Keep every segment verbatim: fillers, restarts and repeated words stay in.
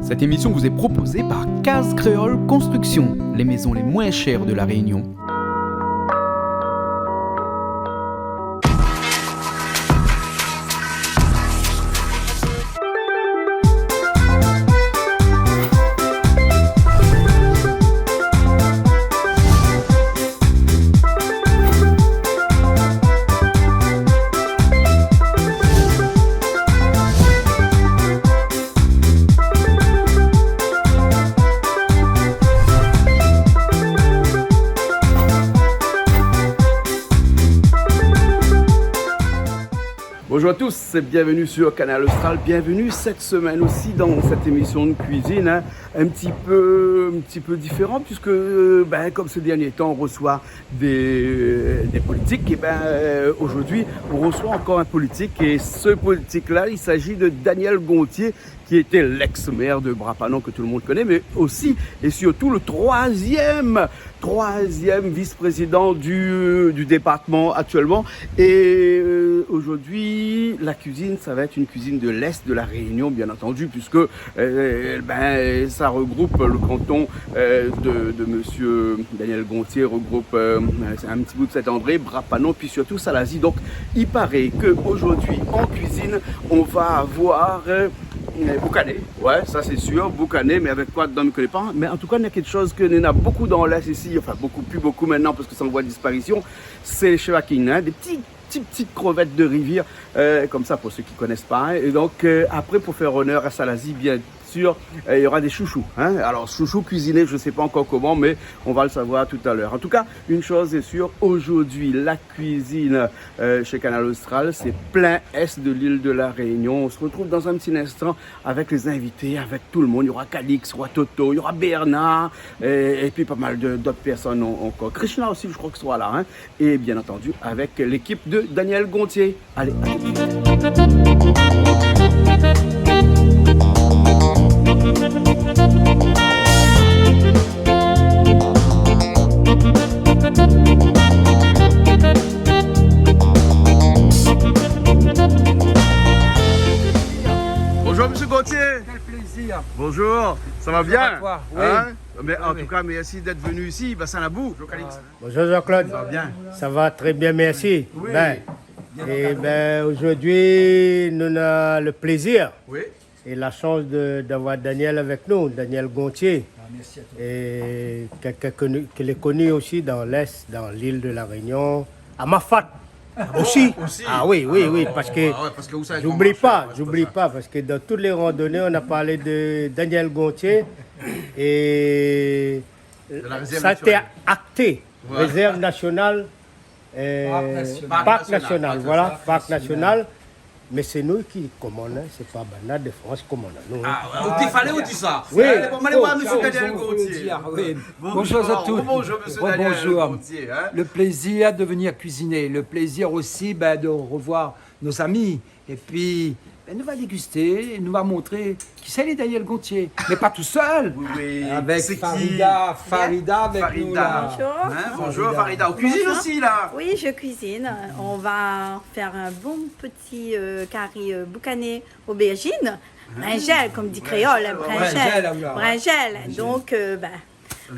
Cette émission vous est proposée par Case Créole Construction, les maisons les moins chères de La Réunion. Bonjour à tous et bienvenue sur Kanal Austral. Bienvenue cette semaine aussi dans cette émission de cuisine, hein, un petit peu, un petit peu différente puisque, euh, ben, comme ces derniers temps, on reçoit des, des politiques, et ben, euh, aujourd'hui, on reçoit encore un politique. Et ce politique-là, il s'agit de Daniel Gontier, qui était l'ex-maire de Bras-Panon, que tout le monde connaît, mais aussi et surtout le troisième, troisième vice-président du, du département actuellement. Et, euh, aujourd'hui, la cuisine, ça va être une cuisine de l'Est de La Réunion, bien entendu, puisque, euh, ben, ça regroupe le canton, euh, de, de monsieur Daniel Gontier, regroupe, euh, un petit bout de Saint-André, Bras-Panon, puis surtout Salazie. Donc, il paraît qu'aujourd'hui, en cuisine, on va avoir, euh, euh, boucané. Ouais, ça c'est sûr, boucané, mais avec quoi dedans, mi koné pa. Mais en tout cas, il y a quelque chose que néna beaucoup dans l'Est ici, enfin beaucoup, plus beaucoup maintenant, parce que c'est en voie de disparition, c'est les shevaking, hein, des petits, petits, petites crevettes de rivière, euh, comme ça, pour ceux qui connaissent pas, hein. Et donc, euh, après, pour faire honneur à Salazie, bien sûr, euh, il y aura des chouchous, hein. Alors, chouchous cuisinés, je sais pas encore comment, mais on va le savoir tout à l'heure. En tout cas, une chose est sûre, aujourd'hui, la cuisine, euh, chez Kanal Austral, c'est plein Est de l'île de La Réunion. On se retrouve dans un petit instant avec les invités, avec tout le monde. Il y aura Calix, il y aura Toto, il y aura Bernard, et, et puis pas mal de, d'autres personnes en-, encore. Krishna aussi, je crois que sera là, hein. Et bien entendu, avec l'équipe de Daniel Gontier. Allez, à tout de suite. Bonjour, monsieur Gontier. Quel plaisir. Bonjour, ça va bien ? Bonjour à toi. Oui. Hein ? Mais en tout cas, merci d'être venu ici. Bassin Labou. Bonjour, Calix. Ah. Bonjour Jean-Claude. Ça va bien ? Ça va très bien, merci. Oui. Ben, bien encadré. Ben, aujourd'hui, nous avons le plaisir, oui, et la chance de, d'avoir Daniel avec nous, Daniel Gontier. Ah, merci à toi. Et quelqu'un connu, qu'il est connu aussi dans l'Est, dans l'île de La Réunion, à Mafate. Ah bon ? Aussi. Aussi. Ah oui, oui, ah oui, bon, parce que, ouais, ouais, parce que vous savez comment je suis, ouais, j'oublie pas, c'est pour ça. J'oublie pas, parce que dans toutes les randonnées, on a parlé de Daniel Gontier. Et de la réserve naturelle. Ça a été acté. Ouais. Réserve nationale, euh, parc national. Parc national, voilà, parc national. Mais c'est nous qui commandons, hein, c'est pas banna de France commande, non. Ah, ouais, ou té falé ou di sa. Oui. Allez, bon, allez voir monsieur Daniel Gontier. Bonjour à tous. Bonjour, monsieur Daniel Gontier, hein. Rebonjour. Le plaisir de venir cuisiner, le plaisir aussi, ben, de revoir nos amis. Et puis, ben, nous va déguster, nous va montrer qui c'est les Daniel Gontier. Mais pas tout seul. Oui, oui. Avec Farida. C'est qui ? Farida avec nous, là. Bonjour. Hein, bonjour, Farida. Farida. Vous cuisinez aussi, là ? Bonjour. Oui, je cuisine. On va faire un bon petit, euh, cari, euh, boucané aubergine. Hein ? Brinjèl, comme dit créole, hein, brinjèl. Brinjèl, ah oui, ah ouais. Brinjèl. Brinjèl. Donc, euh, ben,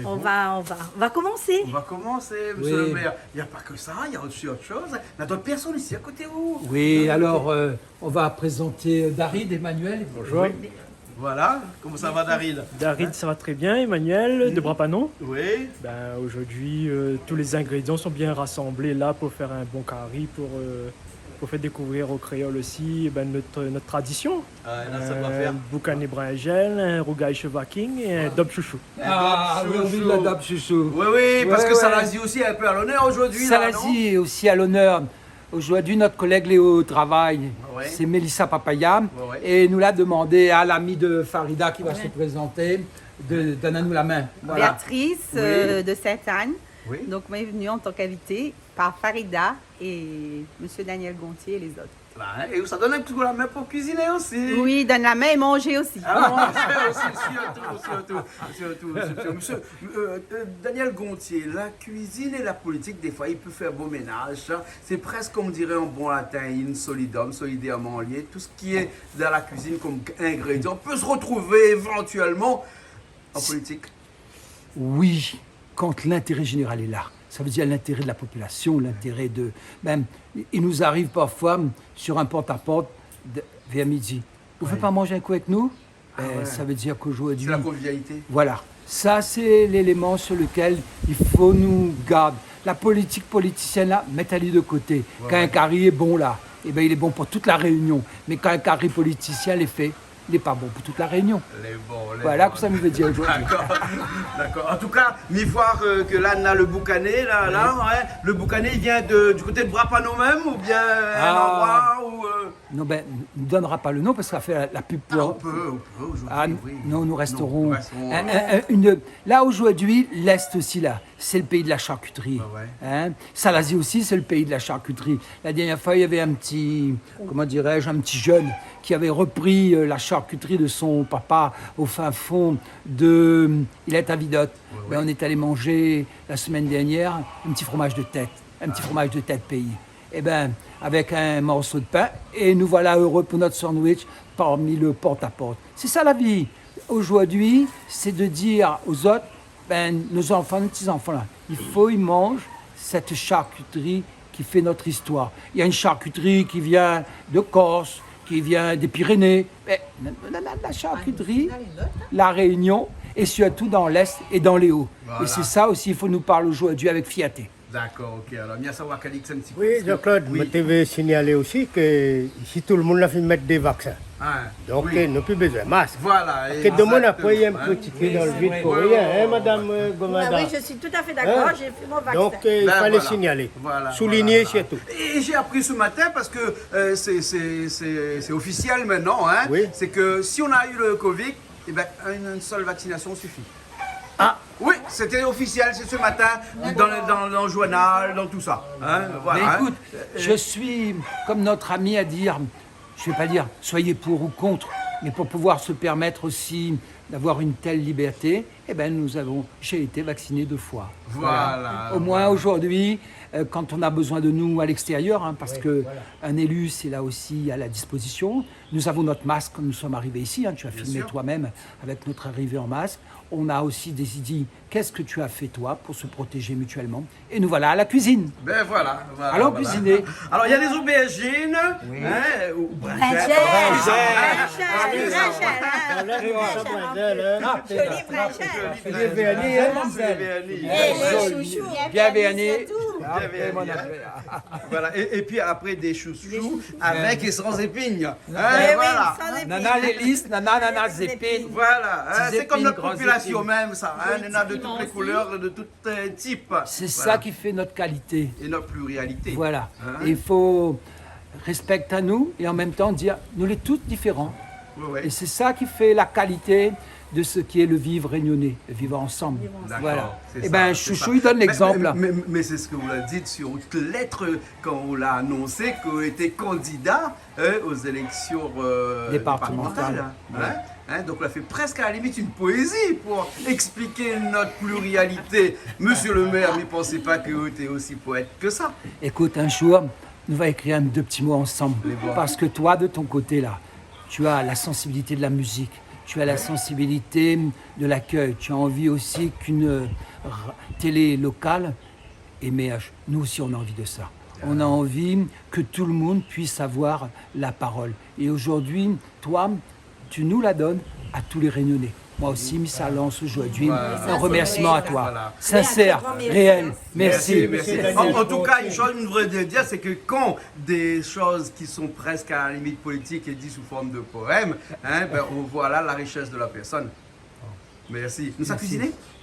on va, on va, on va commencer. On va commencer, monsieur le maire. Oui. Il y a pas que ça, il y a aussi autre chose. Il y a d'autres personnes ici à côté, oh. Oui, alors, euh, on va présenter Darid, Emmanuel. Bonjour. Oui. Voilà, comment ça va, Darid ? Darid, ça va très bien, Emmanuel, de Bras-Panon. Oui. Ben, aujourd'hui, euh, tous les ingrédients sont bien rassemblés là pour faire un bon cari, pour, euh, pour faire découvrir aux créoles aussi, ben, notre, notre tradition. Ah, là, ça doit faire. Un boucané brinjèl, un rougail shevaking et un adob chouchou. Ah, oui, oui, l'adob chouchou. Oui, oui, parce que Salazie aussi est un peu à l'honneur aujourd'hui, là, non ? Salazie est aussi à l'honneur. Aujourd'hui, notre collègue lé o travay, sé Mélissa Papaya. Ouais, ouais. Et nous l'a demandé à l'ami de Farida qui va se présenter de donner nous la main. Voilà. Béatrice, euh, de Sainte-Anne. Oui. Donc, moi, je suis venue en tant qu'invitée par Farida et monsieur Daniel Gontier et les autres. La, hein, é sa i donn in ti kou la min pou kuiziné osi. Oui, donn la min é manzé osi. Ah, manzé osi, sirtou, sirtou, sirtou, sirtou. Monsieur, euh, euh, Daniel Gontier, la cuisine et la politique, des fois, il peut faire beau ménage, hein. C'est presque, comme dirait en bon latin, in solidum, solidairement lié. Tout ce qui est dans la cuisine comme ingrédient peut se retrouver éventuellement en politique. Oui, quand l'intérêt général est là, ça veut dire l'intérêt de la population, l'intérêt de, ben, il nous arrive parfois sur un porte-à-porte de, vers midi. Vous voulez pas manger un coup avec nous ? Ah ouais. Ça veut dire qu'aujourd'hui, c'est la convivialité. Voilà. Ça, c'est l'élément sur lequel il faut nous garder. La politique politicienne, là, mèt ali de côté. Ouais, ouais. Kan in kari lé bon, la, eh ben, il est bon pour toute la Réunion. Mais quand un carré politicien lé fait, il est pas bon pour toute la Réunion. Lé bon, lé bon. Voilà ce que ça nous veut dire aujourd'hui. D'accord, d'accord. En tout cas, mi voi, euh, que là, on a le boucané, là, là, hein. Le boucané, il vient de, du côté de Bras-Panon même, ou bien un endroit où, euh, Non, ben, on ne donnera pas le nom parce que ça fait la, la pub pour... Ah, on peut, on peut aujourd'hui, oui. Non, nous resterons... Non, nous resterons, hein. Un, un, un, une, là, aujourd'hui, l'Est aussi, là, c'est le pays de la charcuterie. Ouais, ouais. Hein ? Salazie aussi, c'est le pays de la charcuterie. La dernière fois, il y avait un petit, comment dirais-je, un petit jeune qui avait repris, euh, la charcuterie de son papa au fin fond de, il est à Vidotte. Ouais, ouais. Ben, on est allé manger la semaine dernière un petit fromage de tête, un petit fromage de tête pays. Eh ben, avec un morceau de pain, et nous voilà heureux pour notre sandwich parmi le porte-à-porte. C'est ça la vie. Aujourd'hui, c'est de dire aux autres, ben, nos enfants, nos petits-enfants là, il faut ils mangent cette charcuterie qui fait notre histoire. Il y a une charcuterie qui vient de Corse, qui vient des Pyrénées. Mais la, la, la, la charcuterie, La Réunion, et surtout dans l'Est et dans les Hauts. Voilà. Et c'est ça aussi, il faut nous parler aujourd'hui avec fierté. D'accord, ok. Alors, mi sa voir Calix un petit peu. Oui, parce que, Jean-Claude, oui, mi té vé signalé osi ke isi tout le moun la fine mèt dé vaksin. Ah, oui. Donk, euh, nou pi bezoin mask. Voilà, exactement. Parske domoun apré i vien kritiké dan le vid pou rien, hein, madame, euh, Gomada ? Ah oui, je suis tout à fait d'accord, j'ai fait mon vaccin. Hein ? Donk, euh, i falé signalé. Ben voilà. Voilà, voilà. Souligner surtout. Et j'ai appris ce matin, parce que, euh, c'est, c'est, c'est, c'est officiel maintenant, hein, c'est que si on a eu le covid, eh ben, une, une seule vaccination suffit. Ah ! Oui, c'était officiel, c'est ce matin, dans le, dans, dans le journal, dans tout ça. Hein, voilà, hein. Mais écoute, je suis, comme notre ami a dit, je vais pas dire soyez pour ou contre, mais pour pouvoir se permettre aussi d'avoir une telle liberté, eh ben, nous avons, j'ai été vacciné deux fois. Voilà. Voilà. Au moins aujourd'hui, euh, quand on a besoin de nous à l'extérieur, hein, parce que un élu, c'est là aussi à la disposition. Nous avons notre masque quand nous sommes arrivés ici, hein, tu as filmé toi-même avec notre arrivée en masque. Bien sûr. On a aussi des idées. Qu'est-ce que tu as fait, toi, pour se protéger mutuellement ? Et nous voilà à la cuisine. Ben voilà, voilà, voilà. Allons cuisiner. Alors, il y a des aubergines, hein, ou brinjelles. Brinjelles. Brinjelles. Brinjelles. Brinjelles. Joli brinjelle. Joli brinjelle. Joli brinjelle. Eh, les chouchous, bien, bien, bien, surtout. Bien, bien, bien. Voilà. Et, et puis après, des chouchous avec et sans épines. Hein, voilà. Eh oui, sans épines. Nana lé lis, nana, nana zépine. Voilà, hein, c'est comme notre population même, ça, hein, néna de toutes les couleurs, de tout, euh, type. Voilà. C'est ça qui fait notre qualité. Et notre pluralité. Voilà. Hein ? Et il faut respecter à nous et en même temps dire, nous lé tous différents. Ouais, ouais. Et c'est ça qui fait la qualité de ce qui est le vivre réunionnais, le vivre ensemble. Vivre ensemble. Voilà. D'accord, c'est ça, c'est ça. Eh ben, chouchou, il donne l'exemple. Mais, mais, mais, mais c'est ce que vous l'avez dit sur l'être quand on l'a annoncé, qu'on était candidat, euh, aux élections, euh, départementales. Départementales. Hein ? Ouais. Hein ? Donc, on a fait presque à la limite une poésie pour expliquer notre pluralité. Monsieur le maire, mi pansé pa ke ou té osi poète ke sa. Écoute, un jour, nou va ékrir in dé ti mo ansanm. Lé bon. Parce que toi, de ton côté, là, tu as la sensibilité de la musique, tu as la sensibilité de l'accueil, tu as envie aussi qu'une, euh, r-, télé locale émerge. Nous aussi, on a envie de ça. On a envie que tout le monde puisse avoir la parole. Et aujourd'hui, toi, tu nous la donnes à tous les Réunionnais. Moi aussi, mi sa lans aujourd'hui un remerciement à toi. Voilà. Sincère, réel. Merci. Merci, merci. En, en tout cas, une chose, une vraie de dire, c'est que quand des choses qui sont presque à la limite politique est dit sous forme de poème, hein, ben, on voit là la richesse de la personne. Merci. Nou sa kuiziné ?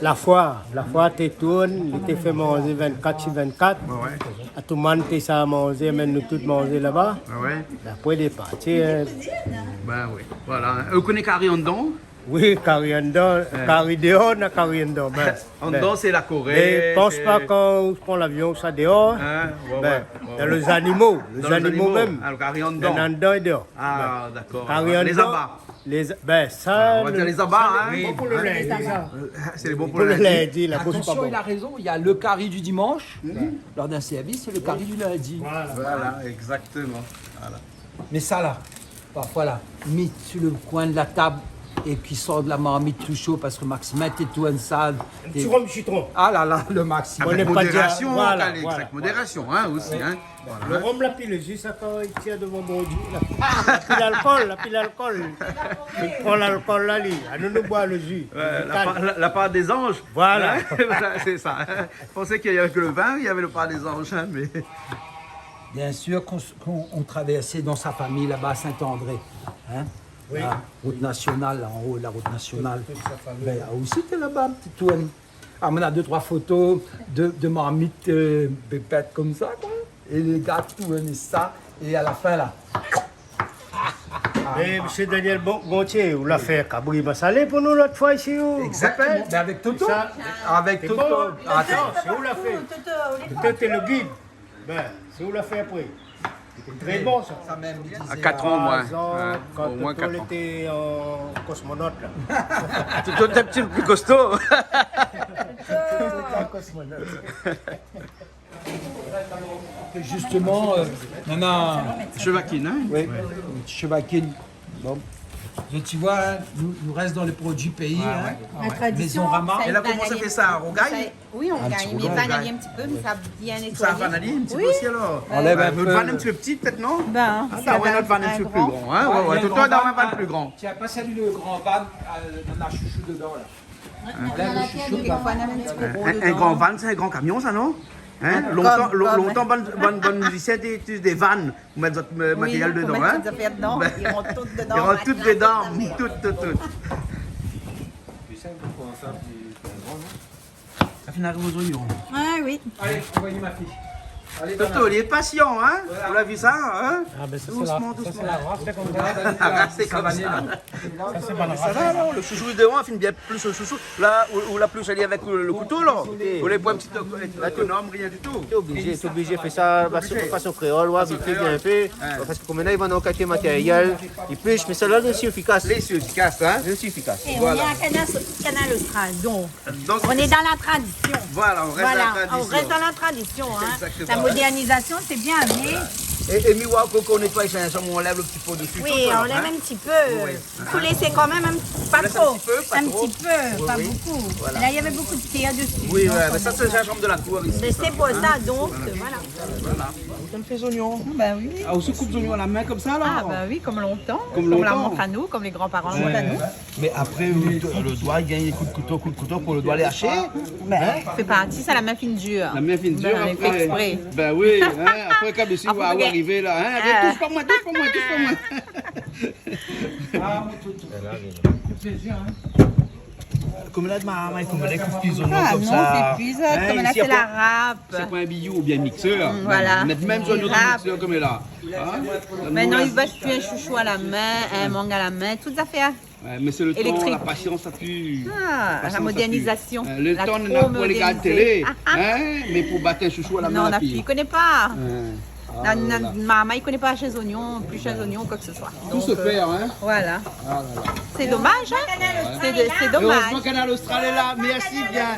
La foir, la foir té tourn, li té fé manzé vinn-kat si vinn-kat. Ouais, ouais. Tout moun té sa manzé, amenn nou tout manzé laba. Ah ouais. Apré, lé parti, hein. Ben oui, voilà. Ou koné kari andan ? Oui, kari andan, kari déor, na kari andan. Ben, andan, ben, sé la Corée, mé pans pa kan ou pran lavion, sa déor. Hein, ouais, ben, ouais, ouais, dan lé zanimo, lé zanimo mèm. Ah, le kari andan. Néna andan é déor. Ah, d'accord. Kari andan. Les abats. Lé z-, ben, sa, on va dire les abats, hein. Sé lé bon pou lo lindi, sa. Euh, c'est les bons pour le lundi. Pou lo lindi, la boush pa bon. Attention, il a raison, il y a le kari du dimanche, lors d'un service, et le kari du lundi. Voilà. Voilà, exactement. Voilà. Mé sa la, parfoi la, mi si lo koin de la tab é ki sort la marmit tou sho parske Maximin té tourn sa. In ti rom sitron. Ah la la, le Maximin. Avec modération, voilà, Calix, avec modération, hein, aussi, hein. Voilà. Lo rom la pi lo zi, sa, kan i tir dovan Bondié la. La pi lalkol, la pi lalkol. I pran lalkol la, li. Anou, nou boir lo zi. Ouais, la pa-, la, la part des anges. Voilà. Hein ? Voilà, c'est ça. Je pensais qu'il y avait que le vin, il y avait le part des anges, hein, mais Bien sûr qu'on s-, qu'on, on traversait dans sa famille là-bas à Saint-André. Hein ? Oui. La rout nasional, la, an o la rout nasional. Tout, tout sa fami. Bin, la osi té laba, ti tourn. Ah, moin néna dé, troi foto de, de marmit, euh, pépèt konmsa, koi. É lé gar tourn sa, é a la fin, la. É, mésyé Daniel Bon-, Gontier, ou la fé kabri masalé pou nou lot foi isi, ou ? Exactement. Bin, avèk Toto. Avèk Toto. Bon, hein ? Atann. Sé ou la fé. Toto, ou lé Toto, té lé gid. Bin, sé ou la fé apré. Tré bon, sa. Sa mèm, li dizé. A katr an, moin. Troi zan, ouais, kan Toto lété an kosmonot, la. Toto lété in ti pé pli kosto. Toto lété an kosmonot. É zistoman, euh, nana. Shevakine, hein ? Oui, shevakine. Bon. Donk, ti voi, hein, nou, nou rès dan lé produi péi, hein. Ouais, ouais. La tradision, Maison Rama. Sa, é la, koman sa i fé sa, rougay ? Oui, on gagne. In ti rougay. Mé vann ali in ti pé, mé sa bien nétoiyé. Sa vann ali in ti pé osi, alor. Oui. Anlèv in pé. Nout vann in ti pé pti, pétèt, non ? Bin, ah, sa, ouais, nout vann in ti pé pli gran, hein. Ouais, ouais, tout le tan, dan in vann pli gran. Tiens, pas ali le gran vann, euh, dan la shoushou dedan, la. Hein ? La, le shoushou, la. In, in gran vann, sé in gran kamion, sa, non ? Hein ? Lontan, lo-, lontan, bann, bann, bann mizisien té, té dé vann, ou mèt zot, euh, matéryèl dedan, hein ? Oui, ou mèt zot zafèr dedan, i rant tout dedan, tout, tout, tout. Tu sais, on prend ça, puis c'est bon, non ? Sa fine ariv o zoignon. Ah oui. Allez, envoyez ma fille. Allez, Toto, li lé pasian, hein ? Voilà. Ou la vi sa, hein ? Ah, bin, sa, sé la, dousman, sa, sé la ras, sé konmsa. La ras, sé konmsa. Sa va, la ras. Sa va, alor, le shoushou, devan, fine bien plis le shoushou. La, ou, ou la plis ali avèk le, le kouto, la. Ou lé pa in ti, ékonòm, rien du tout. Té oblizé, té oblizé fé sa, fason, fason kréol, ouais, vit fé, bien fé. Ouais. Parske konm la, i vann an kalité matéryèl, i plish, mé sa la, lé osi éfikas. Lé osi éfikas, hein ? Lé osi éfikas. Et on est à Canal, Canal Austral, donc, on est dans la tradition. Donk, voilà, on reste dans la tradition. Voilà, on reste dans la tradition, hein. Exactement. La modernisation, c'est bien, mais... É, é mi oi ke kan ou nétoiy, sa, sa, ou anlèv le pti po dési, tout, alor, hein. Oui, on enlève un petit peu. Oui. Fo lésé kan mèm, in, pa tro. Ou lès in ti pé, pa tro. In ti pé, pa bonpé. Oui, oui. Voilà. La, navé bonpé de tèr dési. Oui, donk, ouais, mé sa, sé la shanm de la kour isi. Mé sé pou sa, donk, voilà. Voilà. Ou fé zoignon. Bin oui. Ah, ou koup zoignon a la min konmsa, la ? Ah, bin oui, konm lontan. Konm lontan. Konm la mont anou, konm lé gran paran la mont anou. Ouais. Mé apré, le, le doi i gingn kout kouto, kout kouto pou le doi lé ashé. Bin, fé parti sa, la min fine dir. La min fine dir, bin, apré. Bin oui, hein, apré, kan mésyé va arivé la, hein, toush pa moin, toush pa moin, toush pa moin. Ah, mon toutou. Plézir, hein. Konm la, ma, ma, konm la, i koup pi zoignon konmsa. Ah non, sé pi sa, hein, konm la, isi, sé la rap. Sé pa in biyou oubien miksèr. Mm, voilà. Mèt mèm zoignon dan miksèr konm la. Hein ? Mintnan, i va pi in shoushou a la min, in mang a la min, tout zafèr. Ouais, mé sé le tan, la pasians, sa pi. Ah, la modernizasion. Hein, le tan, nou na pou lé gard télé, hein, mé pou bat in shoushou a la min, la pi. Non, la pi, i koné pa. Hein. Ah la la. Momon i koné pa ashé zoignon, plish zoignon, koi ke se soi. Tout se perd, hein. Donk, euh, voilà. Ah la la. Sé domaz, hein. Sé do-, sé domaz. Erezman Kanal Austral lé la. Mèrsi bien.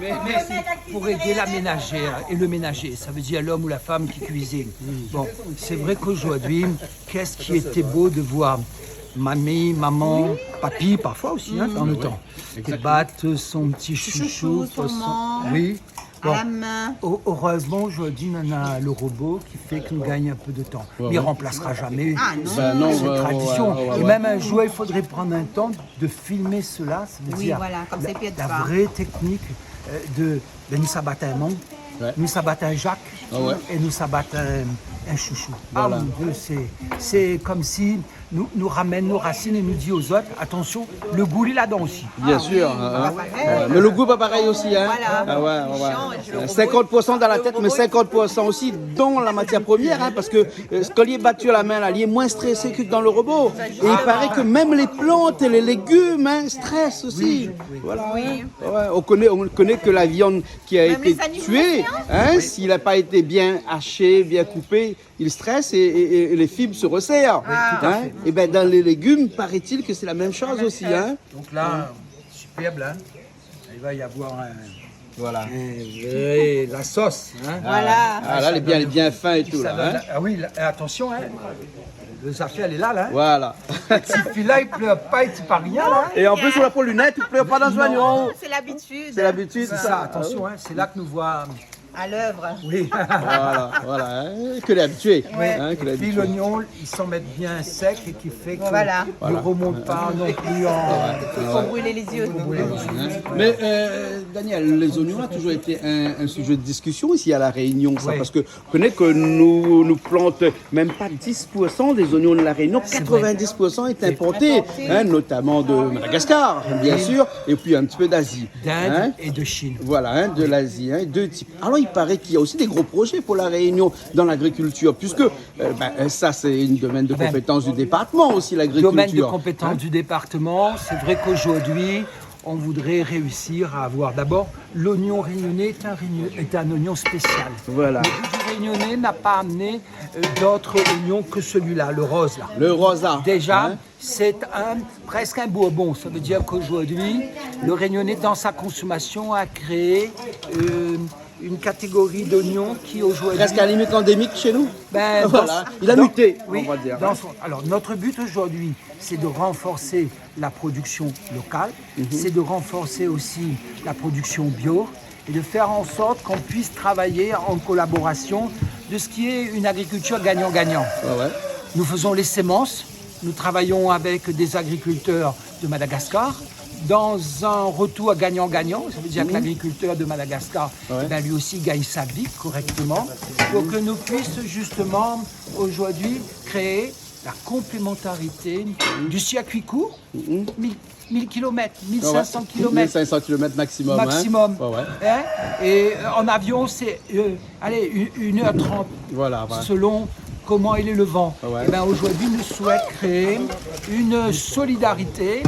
Mé, mèrsi. Pour aider la ménagère et le ménager, ça veut dire l'homme ou la femme qui cuisine. Bon, c'est vrai qu'aujourd'hui, qu'est-ce qui était beau de voir mamie, maman, papy, parfois aussi, hein, dans le temps, qui bat son petit chouchou, son, oui. Bon, heurezman, zordi, nana le robo ki fé ke nou gingn in pé de tan. Mé i ranplasra zamé sèt tradision. É mèm in zour, i fodré prann in tan de filmé sela, sétadir la vré téknik, euh, de, de nou sa bat in mang, nou sa bat in zak, é nou sa bat in, in shoushou. Ah mon Dieu, sé, sé konmsi nou, nou ramèn nout rasine é nou di lézot, atansion, le gou lé ladan osi. Bien sir, hein. Mé le gou lé pa parèy osi, hein. Voilà. Ah ouais, ouais, ouais. Sinkant pour san dan la tèt, mé sinkant pour san osi dan la matièr promièr, hein, parske, euh, kan li lé bat a la min la, li lé moin strésé ke dan le robo. É i paré ke mèm lé plant é lé légim, hein, strès osi. Voilà. Ouais, on koné, on koné ke la viann ki la été tué, hein, si la pa été bien ashé, bien koupé, i strès é, é, é lé fib i resèr. Oui, tout à fait. Hein ? É bin, dan lé légim, paré-t-il ke sé la mèm shoz osi, hein. Donk la, superbe, hein. I va avoir in, voilà, in vré, la sos, hein. Voilà. Ah la, lé bien, lé bien fin é tout la, hein. Ah oui, la, atansion, hein. Le zafèr lé la, la, hein. Voilà. Ti fi la, i plèr pa, i di pa rien, la, hein. É an plis, ou la po linèt, ou plèr pa dan zoignon. Non, sé labitid. Sé labitid, sa. Sé sa, atansion, hein. Sé la ke nou voi À l'œuvre. Oui. Voilà, voilà, hein, ke lé abitié, hein, ke lé abitié. Et puis l'oignon, il s'en met bien sec et qui fait que il remonte pas non plus en... Faut brûler les yeux. Voilà. Hein. Mais, euh, Daniel, les oignons a toujours été un, un sujet de discussion ici à La Réunion, ça, parce que vous connaissez que nous, nous plantons même pas dix pour cent des oignons de La Réunion, quatre-vingt-dix pour cent est importé, hein, notamment de Madagascar, bien sûr, et puis un petit peu d'Asie. D'Inde et de Chine. Voilà, hein, de l'Asie, hein, deux types. Alors, il paraît qu'il y a aussi des gros projets pour La Réunion dans l'agriculture, puisque, euh, ben, ça, c'est une domaine de compétence du département aussi, l'agriculture. Domaine de compétence du département. C'est vrai qu'aujourd'hui, on voudrait réussir à avoir, d'abord, l'oignon réunionnais est un réunion-, est un oignon spécial. Voilà. Le goût du réunionnais n'a pas amené, euh, d'autres oignons que celui-là, le rose, là. Le rose, là. Déjà, hein ? C'est un, presque un bourbon. Ça veut dire qu'aujourd'hui, le Réunionnais, dans sa consommation, a créé, euh, une catégorie d'oignons qui aujourd'hui... Presque à la limite endémique chez nous. Ben, voilà. Il a muté, on va dire, hein. Alors, notre but aujourd'hui, c'est de renforcer la production locale, c'est de renforcer aussi la production bio, et de faire en sorte qu'on puisse travailler en collaboration de ce qui est une agriculture gagnant-gagnant. Ouais, ouais. Nous faisons les semences, nous travaillons avec des agriculteurs de Madagascar dans un retour gagnant-gagnant, ça veut dire que l'agriculteur de Madagascar, eh ben, lui aussi gagne sa vie correctement, pour que nous puissions justement aujourd'hui créer la complémentarité du circuit court, mille, mille kilomètres, mille cinq cents kilomètres. Mille cinq cents kilomètres maximum, hein. Maximum. Ouais, ouais. Hein ? Et, euh, en avion, c'est, euh, allez, une, une heure trente, voilà, selon comment il est le vent. Ouais, ouais. Eh ben, aujourd'hui, nous souhaitons créer une solidarité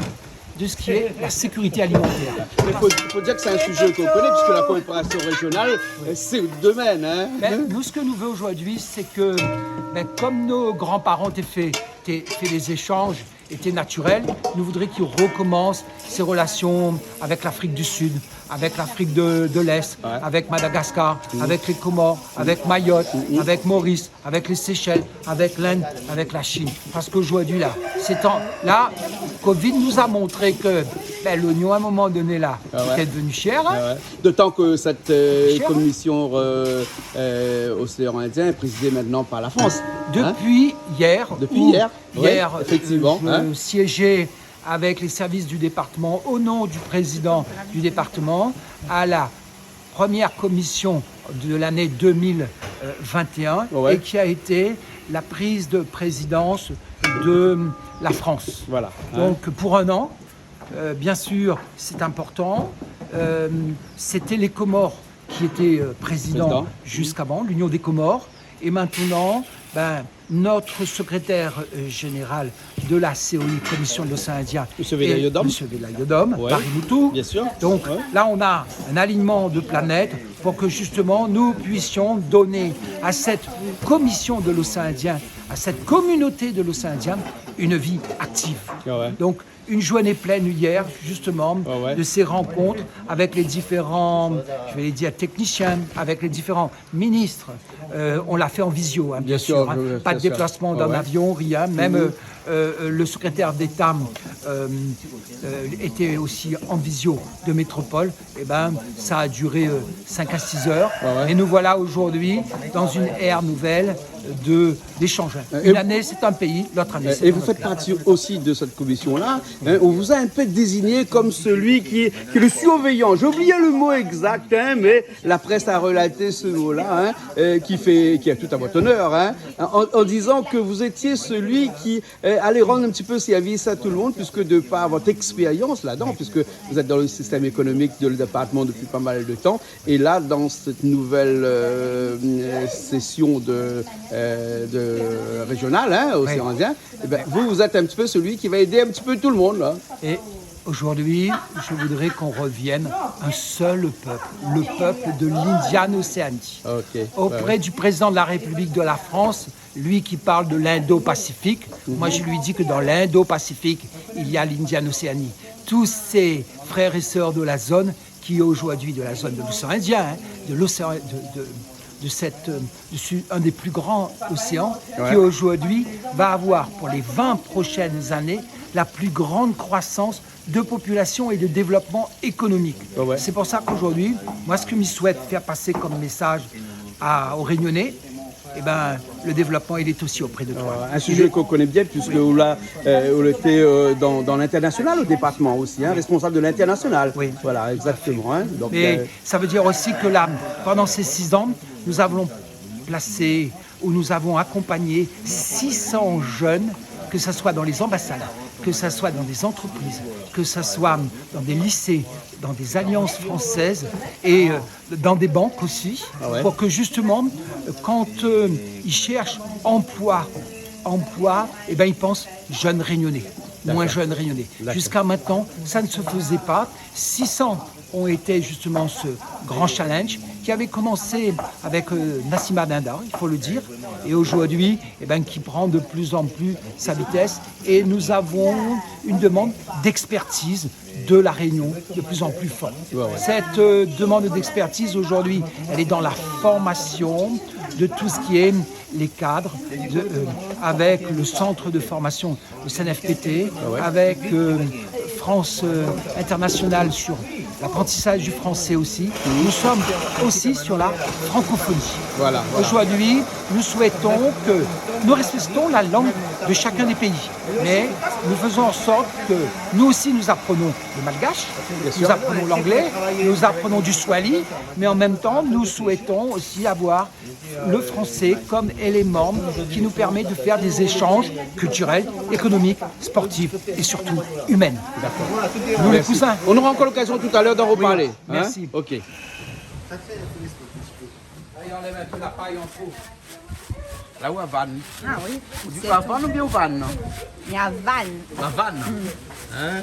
de ce qui est la sécurité alimentaire. Mais faut, faut dire que c'est un sujet qu'on connaît, puisque la coopération régionale, euh, c'est votre domaine, hein. Ben, nous, ce que nous voulons aujourd'hui, c'est que, ben, comme nos grands-parents ont fait, fait des échanges, était naturel, nous voudrions qu'il recommence ses relations avec l'Afrique du Sud, avec l'Afrique de, de l'Est, avec Madagascar, avec les Comores, avec Mayotte, avec Maurice, avec les Seychelles, avec l'Inde, avec la Chine. Parce qu'aujourd'hui, là, c'est en, là, covid nous a montré que, ben, l'oignon, à un moment donné, là, était devenu cher, hein. Ah ouais. D'autant que cette, euh, commission, euh, euh, océan Indien est présidée maintenant par la France, hein. Depuis hier, depuis hier, hier, euh, effectivement, je siégeais avec les services du département, au nom du président du département, à la première commission de l'année deux mille vingt et un, et qui a été la prise de présidence de la France. Voilà. Donc, pour un an, euh, bien sûr, c'est important. Euh, c'était les Comores qui étaient, euh, présidents jusqu'avant, l'Union des Comores. Et maintenant, ben, notre secrétaire, euh, général de la C O I, Commission de l'océan Indien, Monsieur Velayodham. Monsieur Velayodham, Paris-Moutou. Bien sûr. Donc là, on a un alignement de planètes pour que justement nous puissions donner à cette commission de l'océan Indien, à cette communauté de l'océan Indien, une vie active. Ah ouais. Donc, une journée pleine hier, justement, de ces rencontres avec les différents, je vais dire, techniciens, avec les différents ministres. Euh, on l'a fait en visio, hein, bien sûr, hein. Pas de déplacement dans l'avion, rien. Même, euh, euh, le secrétaire d'État, euh, euh, était aussi en visio de métropole. Eh ben, ça a duré, euh, cinq à six heures. Ouais, ouais. Et nous voilà aujourd'hui dans une ère nouvelle de, d'échange. Euh, une année, c'est un pays, l'autre année, c'est un autre pays. Et vous faites partie aussi de cette commission-là, hein, on vous a un peu désigné comme celui qui est, qui est le surveillant. J'ai oublié le mot exact, hein, mais la presse a relaté ce mot-là, hein, euh, qui fait, qui est tout à votre honneur, hein, en, en disant que vous étiez celui qui euh, allez rendre un petit peu service à tout le monde, puisque de par votre expérience là-dedans, puisque vous êtes dans le système économique de le département depuis pas mal de temps, et là, dans cette nouvelle, euh, session de, euh, de régionale, hein, océan Indien, eh ben, vous, vous êtes un petit peu celui qui va aider un petit peu tout le monde, là. Et aujourd'hui, je voudrais qu'on revienne un seul peuple, le peuple de l'Indian Océanie. Ok. Auprès du président de la République de la France, lui qui parle de l'Indo-Pacifique, moi, je lui dis que dans l'Indo-Pacifique, il y a l'Indian Océanie. Tous ces frères et sœurs de la zone, qui aujourd'hui, de la zone de l'océan Indien, hein, de l'océan, de, de, de cette, euh, de ce, un des plus grands océans, qui aujourd'hui va avoir pour les vingt prochaines années la plus grande croissance de population et de développement économique. Ouais, ouais. C'est pour ça qu'aujourd'hui, moi, ce que je souhaite faire passer comme message à, aux Réunionnais, eh ben, le développement, il est aussi auprès de toi. Ouais, un sujet qu'on connaît bien, puisque on l'a, euh, on était, euh, dans, dans l'international au département aussi, hein, responsable de l'international. Oui. Voilà, exactement, hein. Donc, mais euh, ça veut dire aussi que là, pendant ces six ans, nous avons placé où nous avons accompagné six cents jeunes, que ce soit dans les ambassades, que ce soit dans des entreprises, que ce soit dans des lycées, dans des alliances françaises et, euh, dans des banques aussi, ah ouais, pour que justement, euh, quand, euh, ils cherchent emploi, emploi, eh ben, ils pensent jeunes réunionnais, moins jeunes réunionnais. D'accord. Jusqu'à maintenant, ça ne se faisait pas. Six cents ont été justement ce grand challenge qui avait commencé avec, euh, Nassima Dindar, il faut le dire, et aujourd'hui, eh ben, qui prend de plus en plus sa vitesse. Et nous avons une demande d'expertise de La Réunion de plus en plus forte. Ouais, ouais. Cette, euh, demande d'expertise aujourd'hui, elle est dans la formation de tout ce qui est les cadres, de, euh, avec le centre de formation le C N F P T, ah ouais, avec, euh, France, euh, Internationale sur l'apprentissage du français aussi. Mhm. Nous sommes aussi sur la francophonie. Voilà, voilà. Aujourd'hui, nous souhaitons que nous respectons la langue de chacun des pays, mais nous faisons en sorte que nous aussi nous apprenons le malgache, bien sûr, nous apprenons l'anglais, nous apprenons du swahili, mais en même temps, nous souhaitons aussi avoir le français comme élément qui nous permet de faire des échanges culturels, économiques, sportifs et surtout humains. D'accord. Nous, les cousins. Merci. On aura encore l'occasion tout à l'heure d'en reparler, hein ? Oui, merci. Ok. Alé, anlèv in pé la pay an tro. La ou a vann ? Ah oui. Ou di la vann oubien ou vann, non ? La vann. La vann. Mm. Hein ?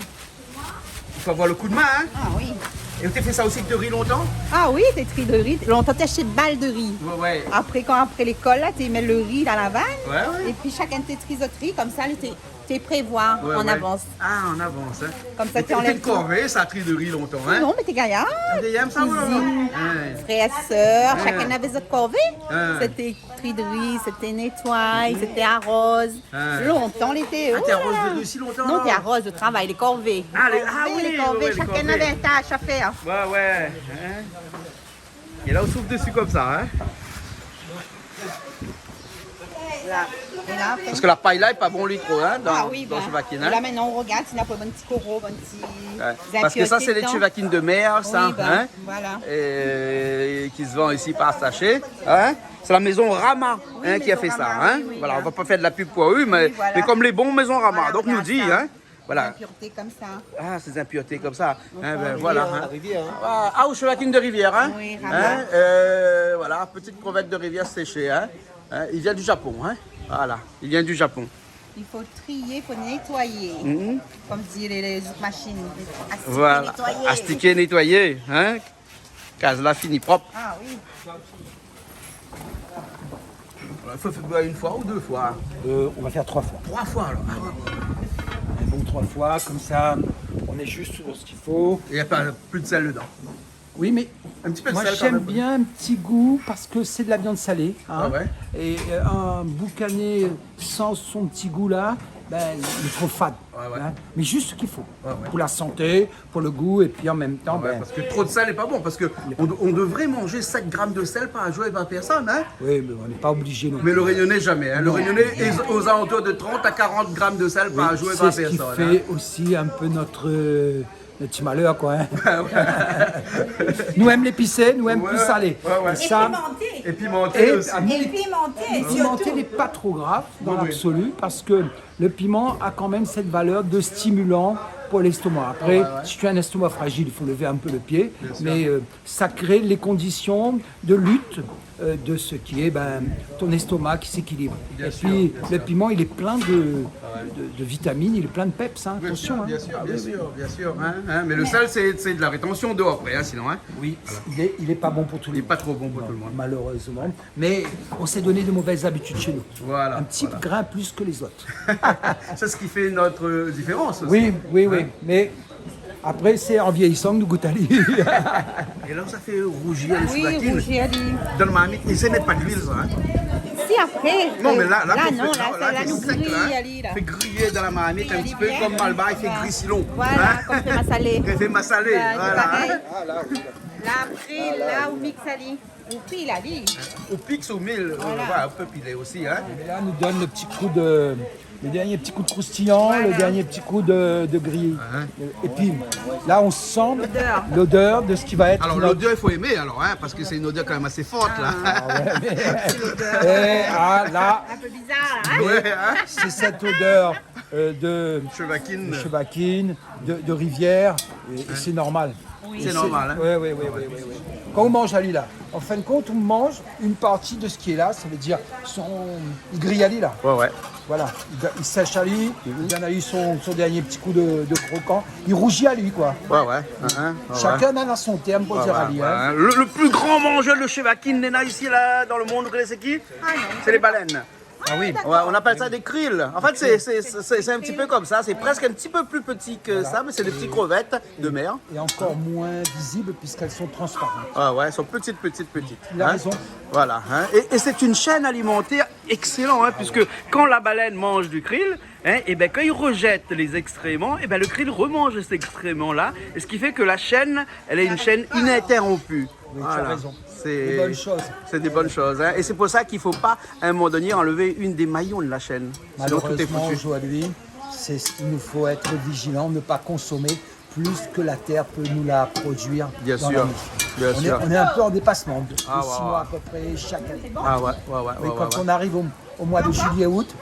I fo avoir le kou d'min, hein ? Ah oui. É ou té fé sa osi èk de ri lontan ? Ah oui, té tri de ri. Lontan, té ashté bal de ri. Ouais, ouais. Apré, kan, apré lékol, la, té mèt le ri dan la vann. Ouais, ouais. Épi, shakinn té tri zot ri, konmsa, li té, té prévoir an avans. Ouais, ouais. Ah, an avans, hein. Konmsa, té anlèv tout. Té korvé, sa, tri de ri lontan, hein ? Non, mé té gayar. Té gayar, sa, ouais. Kuizine. Ouais. Frèr, sèr, shakinn navé zot korvé. Ouais. Sété tri de ri, sété nétoy, sété aroz. Ah. Lontan, lété, ah, té aroz de ri si lontan, non, alor ? Té aroz, le travay, lé korvé. Ah, lé, ah oui, lé korvé, ouais, ouais, lé korvé. Shakinn navé in tash a fèr. Ouais, ouais, hein. É la, ou souf dési konmsa, hein. La. É la, apré... Parske la pay la lé pa bon, li, tro, hein, dan, dan shevakine, hein. Ah oui, ben, la, mintnan, ou rogard si na pa bann ti koro, bann ti zinpirté dedan. Ouais. Parske sa, sé lé shevakine de mèr, sa, hein. Oui, ben, voilà. É ki se vann isi par sashé, hein. Sé la Maison Rama, hein, ki la fé sa, hein. Oui, Maison Rama, oui, oui, voilà, on va pas faire de la pub pour eux, mais, oui, voilà, mais comme les bons Maison Rama, voilà, donc nou di, hein, voilà. Zinpirté konmsa. Ah, sé zinpirté konmsa. Hein, ben, voilà, hein. La rivière, hein. Ah, ah, ou shevakine de rivière, hein. Oui, Rama. Hein, euh, voilà, petite crevette de rivière séchée, hein. Hein, il vient du Japon, hein. Voilà, il vient du Japon. I fo trié, fo nétoyé. Mhm. Konm di lé, lé mashine, astiké, voilà, nétoyé. Astiké, nétoyé, hein. Kaz la fini prop. Ah oui. Alor, i fo fé in foi ou dé foi ? Euh, on va faire trois fois. Trois fois, alor. Ah ouais, ouais, ouais. Un bon trois fois, comme ça, on est juste sur ce qu'il faut. Il y a pas plus de sel dedans. Oui, mais moi, j'aime bien un petit goût parce que c'est de la viande salée, hein. Un petit peu de sel quand même. Ah ouais. Et, euh, un boucané sans son petit goût là, ben, il est trop fade, hein. Ouais, ouais. Mais juste ce qu'il faut. Ouais, ouais. Pour la santé, pour le goût, et puis en même temps, ouais, ben, parce que trop de sel n'est pas bon, parce que on, on devrait manger sept grammes de sel par jour et par personne, hein. Oui, mais on n'est pas obligé non plus. Mais le Réunionnais, jamais, hein. Non. Le Réunionnais est aux alentours de trente à quarante grammes de sel par jour et par personne, hein. Oui, c'est ce qui fait aussi un peu notre, euh, le ti malèr, koi, hein. Nou èm lépisé, nou èm pli salé. Ouais, ouais. É sa, é pimanté. É pimanté osi. É pimanté, sirtou. Pimanté n'est pas trop grave dans l'absolu, parce que le piment a quand même cette valeur de stimulant pour l'estomac. Après, si tu as un estomac fragile, il faut lever un peu le pied, bien sûr, mais, euh, ça crée les conditions de lutte, euh, de ce qui est, ben, ton estomac qui s'équilibre. Bien sûr, bien sûr. Et puis, le piment, il est plein de, de, de vitamines, il est plein de peps, hein, attention, hein. Bien sûr, bien sûr, bien sûr, hein, hein, mais le sel, c'est, c'est de la rétention d'eau après, hein, sinon, hein. Oui, il est, il est pas bon pour tout le monde. Il est pas trop bon pour tout le monde. Non, malheureusement. Mais on s'est donné de mauvaises habitudes chez nous. Voilà, voilà. Un petit grain plus que les autres. C'est ce qui fait notre différence aussi. Oui, oui, oui. Hein ? Mais après, c'est en vieillissant que nous goûtons à lui. Et là, ça fait rougir les shevakine. Oui, rougir, oui. Dans le marmite, et ça n'est pas d'huile, ça, hein ? Si, apré, non, mé la, la, la, nou fé, non, la, nou fé sèk, la, nou griy ali, la. Fé griyé dan la marmit, in ti pé konm Malbar i fé griy silon. Voilà, konm fé masalé. Konm fé masalé, voilà, parèy. La, apré, la, ou miks ali. Ou pil ali. Ou piks, ou mil, euh, voilà, on peut piler aussi, hein. Et là, nous donne le petit coup de, le dernier petit coup de croustillant, le dernier petit coup de, de grillé. Hein. Et puis, là, on sent l'odeur de ce qui va être notre... Alors, l'odeur, il faut aimer, alors, hein, parce que c'est une odeur quand même assez forte, là. Ah ouais, mais... Eh, ah, là, un peu bizarre, là, hein. Ouais, hein. C'est cette odeur, euh, de chevakine, de chevakine, de, de rivière, et, et c'est normal. Oui. C'est normal, hein. Ouais, ouais, ouais. Kan ou manz ali la, en fin de compte, on mange une partie de ce qui est là, ça veut dire son, i griy ali la. Ouais, ouais. Voilà, i, i sèsh ali, i donn ali son, son dernier petit coup de, de croquant, i rouzi ali, quoi. Ouais, ouais. Hein, hein, ouais, ouais. Chacun en a son terme pour dire ali, hein. Le, le plus grand mangeur de chevakine néna isi la, dans le monde, vous connaissez qui ? Ah non. C'est les baleines. Ah oui. Ouais, on appelle ça des krill. En fait, c'est, c'est, c'est, c'est un petit peu comme ça. C'est presque un petit peu plus petit que ça, mais c'est des petites crevettes de mer. Et encore moins visible puisqu'elles sont transparentes. Ah ouais, elles sont petites, petites, petites. Il a raison. Voilà, hein. Et, et c'est une chaîne alimentaire excellente, hein, puisque quand la baleine mange du krill, hein, et ben, quand il rejette les excréments, et ben, le krill remange ces excréments-là, et ce qui fait que la chaîne, elle est une chaîne ininterrompue. Oui, tu as raison. Voilà. C'est des bonnes choses. C'est des bonnes choses, hein. Et c'est pour ça qu'il faut pas, à un moment donné, enlever une des maillons de la chaîne. Sinon, tout est foutu. Malheureusement, aujourd'hui, c'est, il nous faut être vigilants, ne pas consommer plus que la terre peut nous la produire dans la nuit. Bien sûr, bien sûr. On est, on est un peu en dépassement, de, de six mois à peu près chaque année. Ah ouais, ouais, ouais. Oui, ouais, quand on arrive au, au mois de juillet, août,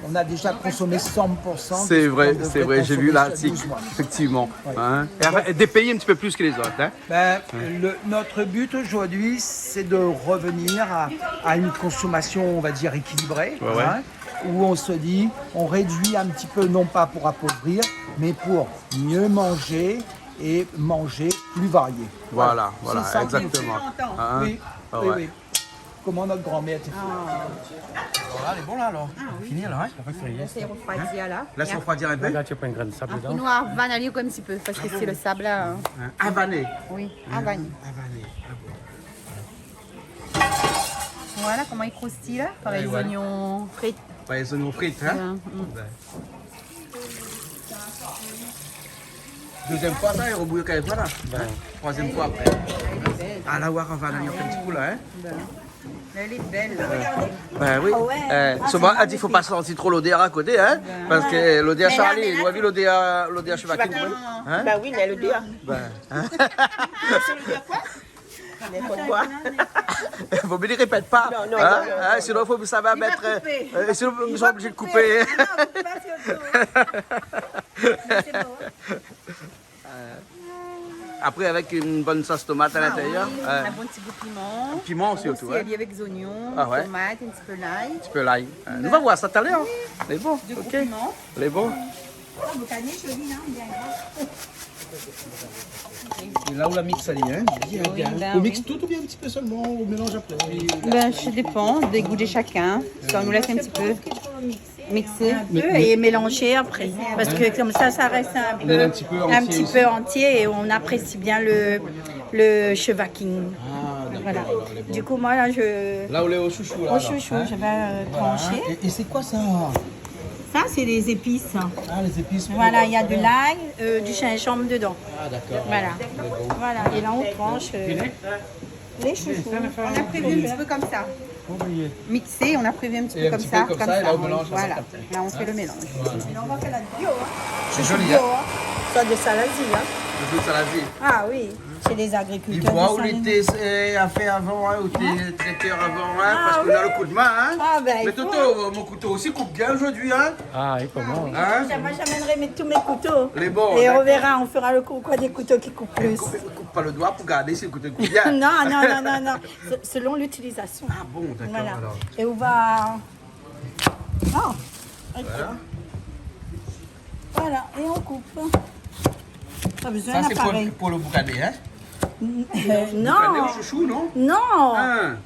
on a déjà consommé cent pour cent de ce qu'on devrait consommer. C'est vrai, c'est vrai, j'ai vu là, sur douze mois. Effectivement. Ouais. Hein. Et enfin, des pays un petit peu plus que les autres, hein. Ben, le, notre but aujourd'hui, c'est de revenir à, à une consommation, on va dire, équilibrée, hein, où on se dit, on réduit un petit peu, non pas pour appauvrir, mais pour mieux manger et manger plus varié. Voilà, voilà, exactement. C'est ça que nous faisons. Hein ? Oui, oui, oui. Comment notre grand-mère était. Ah. Voilà, lé bon la, alor. Ah oui. Fini la, hein ? Lès ali refroidi la. Lès ali refroidi in pé. La, ti pran in grin sab dedan. Apré nou va avan ali in ti pé, parske sé lo sab la, hein. Hein, avané. Oui, avané. Avané. Ah bon. Voilà koman i kroustiy la, parèy zoignon frit. Ouais, voilà. Parèy zoignon frit, hein ? Ouais, mm. Ouais. Dezièm foi sa, i rebouy kèk foi la. Ben. Troizièm foi apré. Ah, la, ou va avan ali in ti kou la, hein. Ben. Lé bèl la. Ben oui. Ah ouais. Eh, ah, sovan, sé i di, fo pa santi tro lodèr a koté, hein. Ben. Parske lodèr, Charlie, ou la vi lodèr, lodèr shevakine, hein ? Ben oui, mé lodèr. Ben, hein ? Sé lodèr koi ? N'importe quoi. Vo mié i répèt pa. Non, non, non, non. Hein, sinon, i fo, sa va mèt, euh, sinon, i sra oblizé de koupé. Ah non, koup pa sirtou, hein. Mé sé bon, hein. Euh, apré, avèk in bone sos tomat a l'intérieur. Ah oui, euh, in bon ti gou piman. Piman sirtou, hein. Osi, avèk zoignon, tomat, in ti pé lay. In ti pé lay. Euh, nou va voir sa talèr. Oui. Lé bon, ok. Dé gou piman. Lé bon. Ah, boukané, zoli, hein, bien gras. É la, ou la miks ali, hein, bien, bien. Oui, ben oui. Ou miks tout oubien in ti pé solman, ou mélanz apré ? Ben, sa i dépan dé gou de shakinn. Sa, nou lès in ti pé miksé. In pé é mélanzé apré. Parske konmsa, sa i rès in pé antié é nou aprési bien lo, lo shevakine. Ah, dakor. Voilà. Alor, lé bon. Du coup, moi, là, je... La, ou lé o shoushou la, alor, hein ? Au chouchou, je vais, euh, trancher. Voilà, hein. É, é sé koi sa ? Ça, c'est des épices. Ah, les épices pour, euh, voilà, il y a de l'ail, euh, du gingembre dedans. Ah, d'accord. Voilà. Lé bon. Voilà, et là, on tranche, euh, les chouchous. On a prévu un petit peu comme ça. Mixé, on a prévu un petit peu comme ça, et là, on mélange après. Voilà. Là, on fait le mélange. Voilà. Et là, on va faire la bio, hein. Chouchou bio, hein. C'est joli, hein. Soit de Salazie, hein. De Salazie. Ah oui. Chez les agriculteurs de Saint-Denis. I voi ou lété, euh, afèr avan, hein, ou té trétèr avan, hein, parske ou na lo kou d'min, hein. Ah ben, il faut. Mé Toto, mon kouto osi i koup bien zordi, hein. Ah, oui, koman ? Hein ? Moi, j'aimerais mettre tous mes couteaux. Lé bon, dakor. Et on verra, on fera le concours des couteaux qui coupent plus. Koup, koup pa lo doi pou gard si lo kouto i koup bien. Non, non, non, non, non. Se-, selon l'utilisation. Ah bon, dakor, alor. Voilà. Et on va... Oh, ok. Voilà. Voilà, et on coupe. Pas besoin d'appareil. Ça, c'est pour, pour le boucané, hein ? Euh, non. Boucané au chouchou, non ? Non. Hein.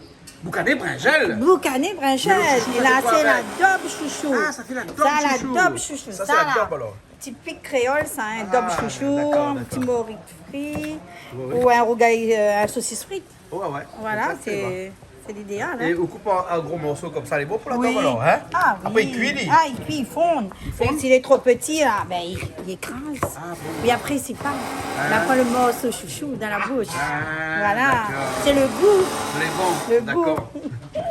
Boucané brinzèl. Boucané brinzèl. Mais le chouchou, ça fait quoi avec ? Là, c'est l'adobe chouchou. Ah, ça fait l'adobe chouchou. Ça, l'adobe chouchou. Ça, c'est l'adobe, alors. Typique créole, ça, hein, adobe chouchou, un petit mori frit, ou un rougail, euh, un saucisse frite. Ah, d'accord, d'accord. Ouais, ouais. Exactement. Voilà, c'est, Sé lidéal, in. É ou koup an, an gro morso konmsa, lé bon pou la tom alor, in ? Ah oui. Apré, i kui, li. Ah, i kui, i fonn. I fonn ? É si lé tro pti, la, bin, i, i ékraz. Ah bon. Mé apré, sé pa. Ah. La pa lo morso shoushou dan la boush. Ah, dakor. Voilà. Sé lo gou. Lé bon, dakor. Lo gou.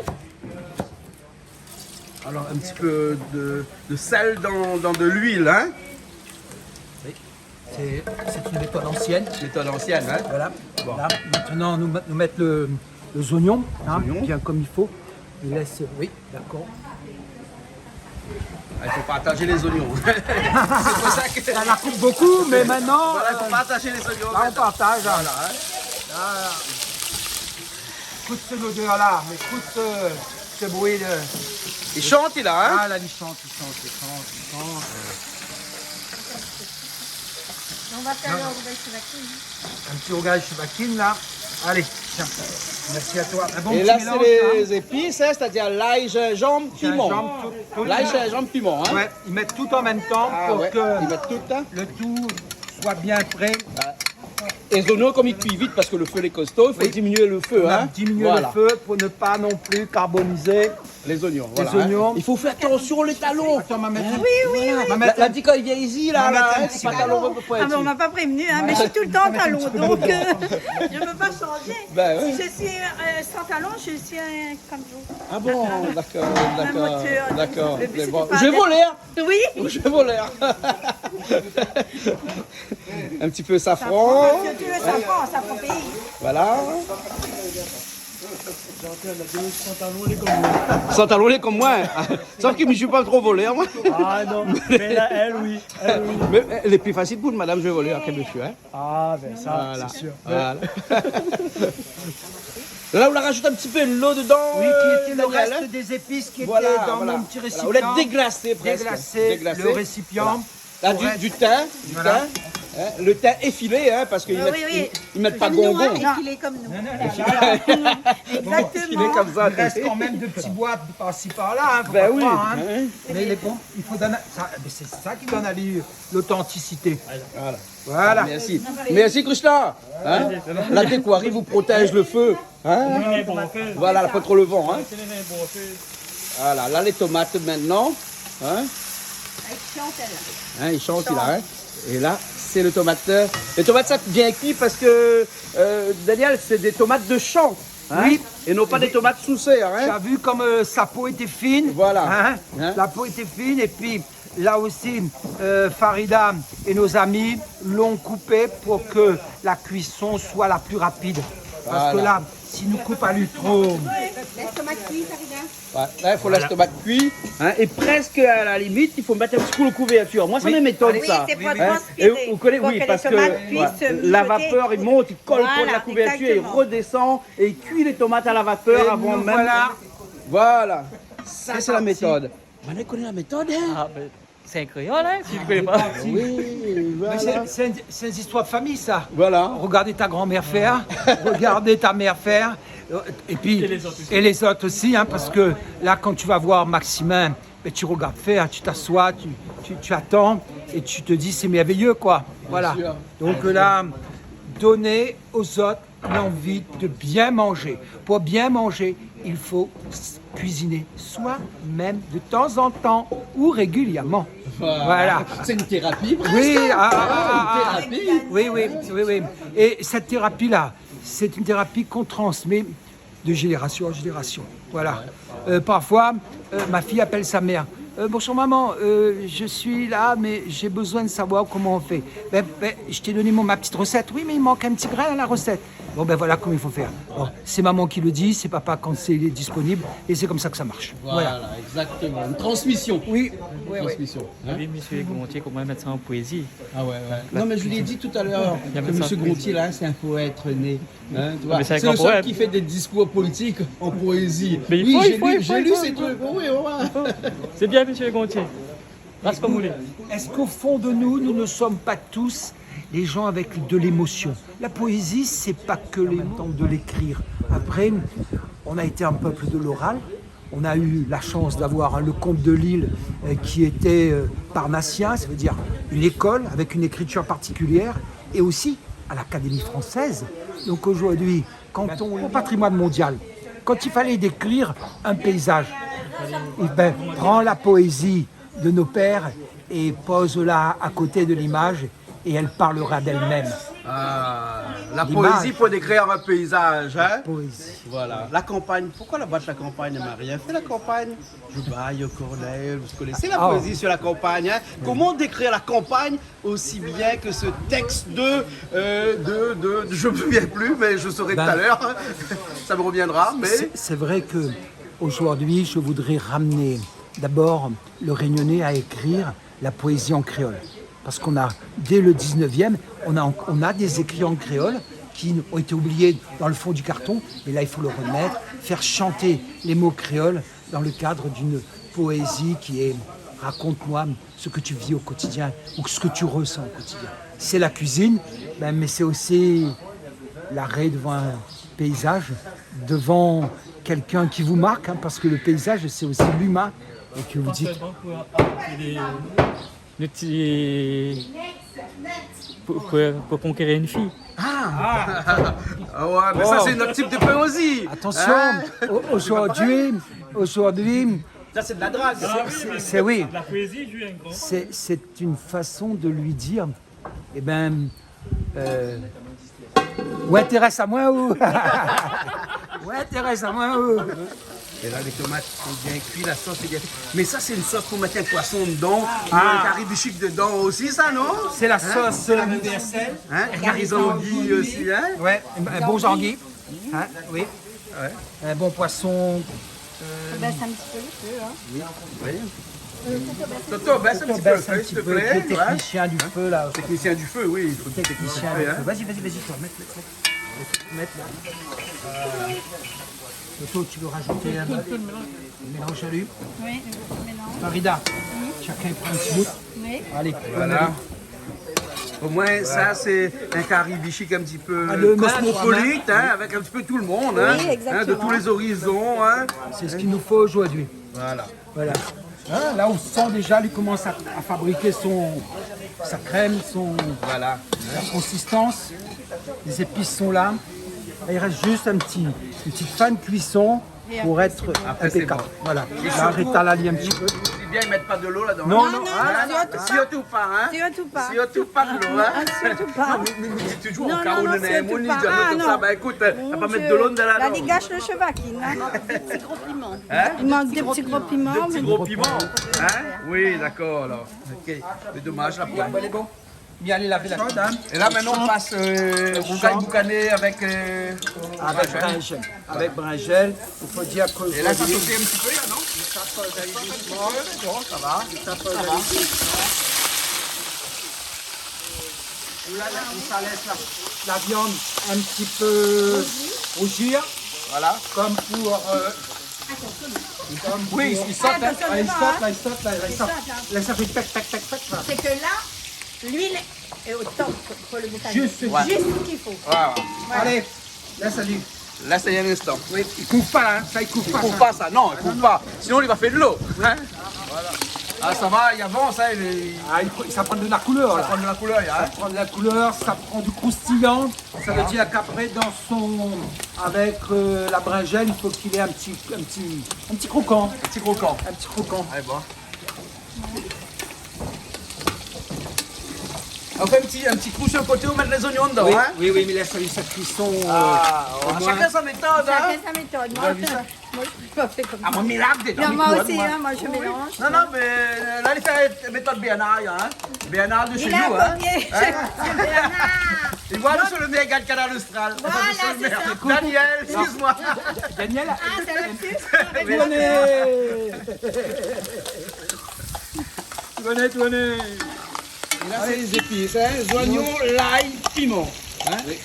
Alors, un petit peu de, de sel dans, dans de l'huile, hein ? Oui. C'est, c'est une méthode ancienne. Méthode ancienne, hein ? Voilà. Bon. Là, maintenant, nous, nous mettre le, les oignons, hein, bien comme il faut. Les oignons. Il laisse, oui, d'accord. Ah, il faut partager les oignons. C'est pour ça que... Ça la coupe beaucoup, mais maintenant, voilà, il faut partager les oignons maintenant. Là, on partage, hein. Voilà, hein. Là, là. Écoute ce l'odeur-là, mais écoute ce, ce bruit de... I shant, la, in ? Ah, la, i shant, i shant, i shant, i shant. On va faire le rougay shevakine. Un petit rougay shevakine, là. Allez, tiens. Merci à toi. Un bon petit mélange, hein. Et là, c'est les épices, hein, c'est-à-dire l'ail, gingembre, piment. Gingembre, tout, tout. L'ail, gingembre, piment, hein. Ouais, ils mettent tout en même temps pour que le tout soit bien prêt. Ah ouais. É zoignon, konm i kui vit parske lo fé lé kosto, i fo diminué lo fé, in. Oui. On a diminué le feu pour ne pas non plus carboniser les oignons, voilà, hein. Il faut faire attention, les talons. Attends, ma mèt... Oui, oui, oui. Voilà. La, la di kan i vien isi, la, la, in, sé pa talon pointu. Ah, mais on m'a pas prévenu, hein, mais je suis tout le temps en talon, donc, euh, je peux pas changer. Ben oui. Si je suis, euh, sans talon, je suis, euh, comme vous. Ah bon, d'accord, d'accord. Même hauteur, donc le but, c'est de pas... Je vais voler, hein. Oui. Je vais voler, hein. Un petit peu safran. Safran, surtout le safran, safran pays. Voilà. Jean-Claude, la dame sans talon, elle est comme moi. Sans talon, elle est comme moi. Sauf que je suis pas trop voleur, moi. Ah non, mais là, elle, oui. Elle, oui. Mais, euh, lé pli fasil pou in madam zoué volèr ke mésyé, in. Ah, ben ça, c'est sûr. Voilà. Là, on rajoute un petit peu l'eau dedans, euh, Daniel, hein. Oui, qui était le reste des épices qui étaient dans mon petit récipient. Voilà, voilà. On l'a déglacé presque. Déglacé le récipient. Voilà. Là, du, du thym, du thym, hein, le thym effilé, hein, parce qu'ils mettent, ils, ils mettent pas bonbon. Ah oui, oui. Nous, hein, effilé comme nous. Non, non, là, là. Exactement. Effilé comme ça. Il reste quand même deux petits bois par-ci, par-là, hein, faut pas croire, hein. Ben oui, hein. Mais les bons, il faut donner, ça, mais c'est ça qui donne à lui l'authenticité. Voilà. Voilà. Merci. Merci, Krishna. Hein ? La déco arrive, vous protège le feu. Hein ? Oui, bon, feu. Voilà, pas trop le vent, hein. Voilà, là, les tomates maintenant. Hein ? Hein, i shant, la, hein. Et là, c'est le tomate. Les tomates, ça bien cuit parce que, euh, Daniel, c'est des tomates de champ, hein, et non pas des tomates sous serre, hein. Oui. Tu as vu comme, euh, sa peau était fine, hein ? Voilà. La peau était fine et puis là aussi, euh, Farida et nos amis l'ont coupé pour que la cuisson soit la plus rapide. Parce que là, si nous coupe à lui trop... Voilà. Laisse tomate cuire, Farida. Ouais, là, il faut laisser tomate cuire, hein, et presque à la limite, il faut mettre un petit coup le couverture. Moi, ça m'étonne, ça. Oui, c'est pour transpirer. Hein ? Et vous connaissez, oui, parce que, ouais, la vapeur, il monte, il colle contre la couverture, il redescend et il cuit les tomates à la vapeur avant même. Et nous voilà. Voilà. Ça, c'est la méthode. Maintenant, il connaît la méthode, hein ? Ah, ben, c'est un créole, hein, si vous connaissez pas. Oui, voilà. Mais c'est, c'est une, c'est une histoire de famille, ça. Voilà. Regarder ta grand-mère faire, regarder ta mère faire, euh, et puis, et les autres aussi, hein, parce que là, quand tu vas voir Maximin, ben, tu regardes faire, tu t'assois, tu, tu, tu attends, et tu te dis, c'est merveilleux, quoi. Voilà. Bien sûr. Donc, euh, là, donner aux autres l'envie de bien manger. Pour bien manger, il faut s-, cuisiner soi-même de temps en temps ou régulièrement. Voilà. Voilà. C'est une thérapie, presque. Oui, ah, ah, ah, ah, ah. Une thérapie. Oui, oui, oui, oui. Et cette thérapie-là, c'est une thérapie qu'on transmet de génération en génération. Voilà. Ouais. Euh, parfois, euh, ma fille appelle sa mère. Euh, « Bonjour maman, euh, je suis là, mais j'ai besoin de savoir comment on fait. » « Ben, ben, je t'ai donné mon, ma petite recette. » « Oui, mais il manque un petit grain à la recette. » « Bon, ben voilà comment il faut faire. » Bon, c'est maman qui le dit, c'est papa quand c'est, il est disponible, et c'est comme ça que ça marche. Voilà. Voilà, exactement. Une transmission. Oui, oui, oui. Une transmission, hein ? Oui, monsieur Gontier, comment mettre ça en poésie ? Ah ouais, ouais. Non, mais je lui ai dit tout à l'heure que monsieur Gontier, là, c'est un poète né. Hein, tu vois, c'est le seul qui fait des discours politiques en poésie. Mais il faut, il faut, il faut. Oui, j'ai lu, j'ai lu ces trucs. Oui, oui, oui. Il faut. C'est bien, monsieur Gontier. Reste comme vous voulez. Est-ce qu'au fond de nous, nous ne sommes pas tous des gens avec de l'émotion ? La poésie, c'est pas que les mots, de l'écrire. Après, on a été un peuple de l'oral. On a eu la chance d'avoir le comte de Lille, euh, qui était, euh, parnassien, ça veut dire une école avec une écriture particulière, et aussi à l'Académie française. Donc aujourd'hui, quand on lit au patrimoine mondial, Quand il fallait décrire un paysage, eh ben, prends la poésie de nos pères et pose-la à côté de l'image et elle parlera d'elle-même. Ah, la poésie pour décrire un paysage, hein ? Poésie. Voilà. La campagne, pourquoi la boîte la campagne, Marie ? Elle fait la campagne. Je baille au corneille, vous connaissez la poésie sur la campagne, hein ? Comment décrire la campagne aussi bien que ce texte de, euh, de, de, je me souviens plus, mais je saurai tout à l'heure. Ça me reviendra, mais c'est, c'est vrai que aujourd'hui, je voudrais ramener d'abord le Réunionnais à écrire la poésie en créole. Parce qu'on a, dès le dix-neuvième, on a, on a des écrits en créole qui ont été oubliés dans le fond du carton. Et là, il faut le remettre, faire chanter les mots créoles dans le cadre d'une poésie qui est, raconte-moi ce que tu vis au quotidien ou ce que tu ressens au quotidien. C'est la cuisine, ben, mais c'est aussi l'arrêt devant un paysage, devant quelqu'un qui vous marque, hein, parce que le paysage, c'est aussi l'humain, et que vous dites, nou ti, pou, pou, pou konkérir in fiy. Ah. Ah ouais, mais ça, c'est un autre type de poésie. Attention, hein ? Au-, aujourd'hui, aujourd'hui, ça, c'est de la drague. C'est, c'est, c'est, oui. La poésie joue un grand rôle. C'est, c'est une façon de lui dire, eh ben, euh, ou intérès amoin ou, ou intérès amoin ou. Et là, les tomates sont bien cuites, la sauce est bien cuite. Mais ça, c'est une sauce pour mettre un poisson dedans, ou un cari bichique dedans aussi, ça, non ? C'est la sauce, euh, universelle. Hein ? Cari zanguille aussi, hein ? Ouais, un bon zanguille. Hein ? Oui. Ouais. Un bon poisson. Bès in ti pé lo fé, in. Oui. Toto, bès in ti pé lo fé, s'il te plaît, le technicien du feu, là. Technicien du feu, oui, il faut le technicien du feu, hein. Vas-y, vas-y, vas-y, toi, mets, mets, mets. Mets là. Voilà. Toto, tu veux rajouter un peu ? Mélange à lui. Oui, mélange. Farida, chacun prend un petit bout. Oui. Allez, voilà. Au moins, ça, c'est un cari bichique un petit peu cosmopolite, hein, avec un petit peu tout le monde, hein, de tous les horizons, hein. Oui, exactement. C'est ce qu'il nous faut aujourd'hui. Voilà. Voilà. Hein, là, on sent déjà, lui commence à, à fabriquer son, sa crème, son, sa consistance. Les épices sont là. Il reste juste un petit, une petite fin de cuisson pour être impeccable. Voilà. Là, j'étale un petit peu. Oubli bien, i mèt pa dolo ladan. Non, non, sirtou pa. Sirtou pa, in. Sirtou pa dolo, in. Non, mé, mé, mé mi di toujour, o ka ou néna in moun i di amoin konmsa, ba ékout, na pa mèt dolo ladan. La, li gash lo shevakine, in. I mank dé ti gro piman. Dé ti gro piman, in ? Oui, dakor, alor. OK. Sé domaz, la poin. Mi alé lav la kuizine. É la, mintnan, nou pas, eu, rougay boukané avèk, eu, avèk brinjèl. Avèk brinjèl, i fo dir ke... É la, sa i sot in ti pé, la, non ? Sa i sot ali dousman. Bon, sa va. Sa i sot ali dousman. Ou la, la, ou sa lès la, la viann in ti pé rouzir. Voilà. Konm pou, eu, konm pou... Oui, i sot, in. Atansion, la, i sot, la, i sot. Lès sa fé pèk, pèk, pèk, pèk, la. Sé ke la, luil lé o top pou lo boukané. Zis, zis sak i fo. Ouais, ouais. Voilà. Alé, lès ali. Lès ali in instan. Oui, i kouv pa, in. Sa i kouv pa, sa. I kouv pa, sa. Non, i kouv pa. Sinon, li va fé dolo, in. Voilà. A, sa va, i avans, in, li... A, i pr-, sa i pran la koulèr, la. Sa i pran la koulèr, in. Sa i pran la koulèr, sa i pran du kroustiyan. Sa i vé dir k'apré, dan son, avèk, eu, la brinjèl, i fo k'li lé in ti, in ti, in ti krokan. In ti krokan. In ti krokan. Alé, bon. Ou fé in ti, in ti kou su lo koté, ou mèt lé zonyon dedan, in ? Oui, oui, oui, mé lès ali sa kuison, eu, a, o moin. Shakinn son métod, in ? Shakinn son métod. Moin, mi fé konmsa. A, moin, mi mélanz dedan, mi koud, moin. Non, moin osi, in, moin, mi mélanz. Non, non, mé, eu, la, li fé métod Bernard, in. Bernard de chez nous, in. Li la kopié. Bernard. É voilà, mésyé lo mèr i gard Kanal Austral. Voilà, sé sa. Daniel, excuse-moi. Daniel. A, sé lapsus. Tourné. Tourné, tourné. É la, sé lé zépis, in. Zonyon, lay, piman. In ? Oui.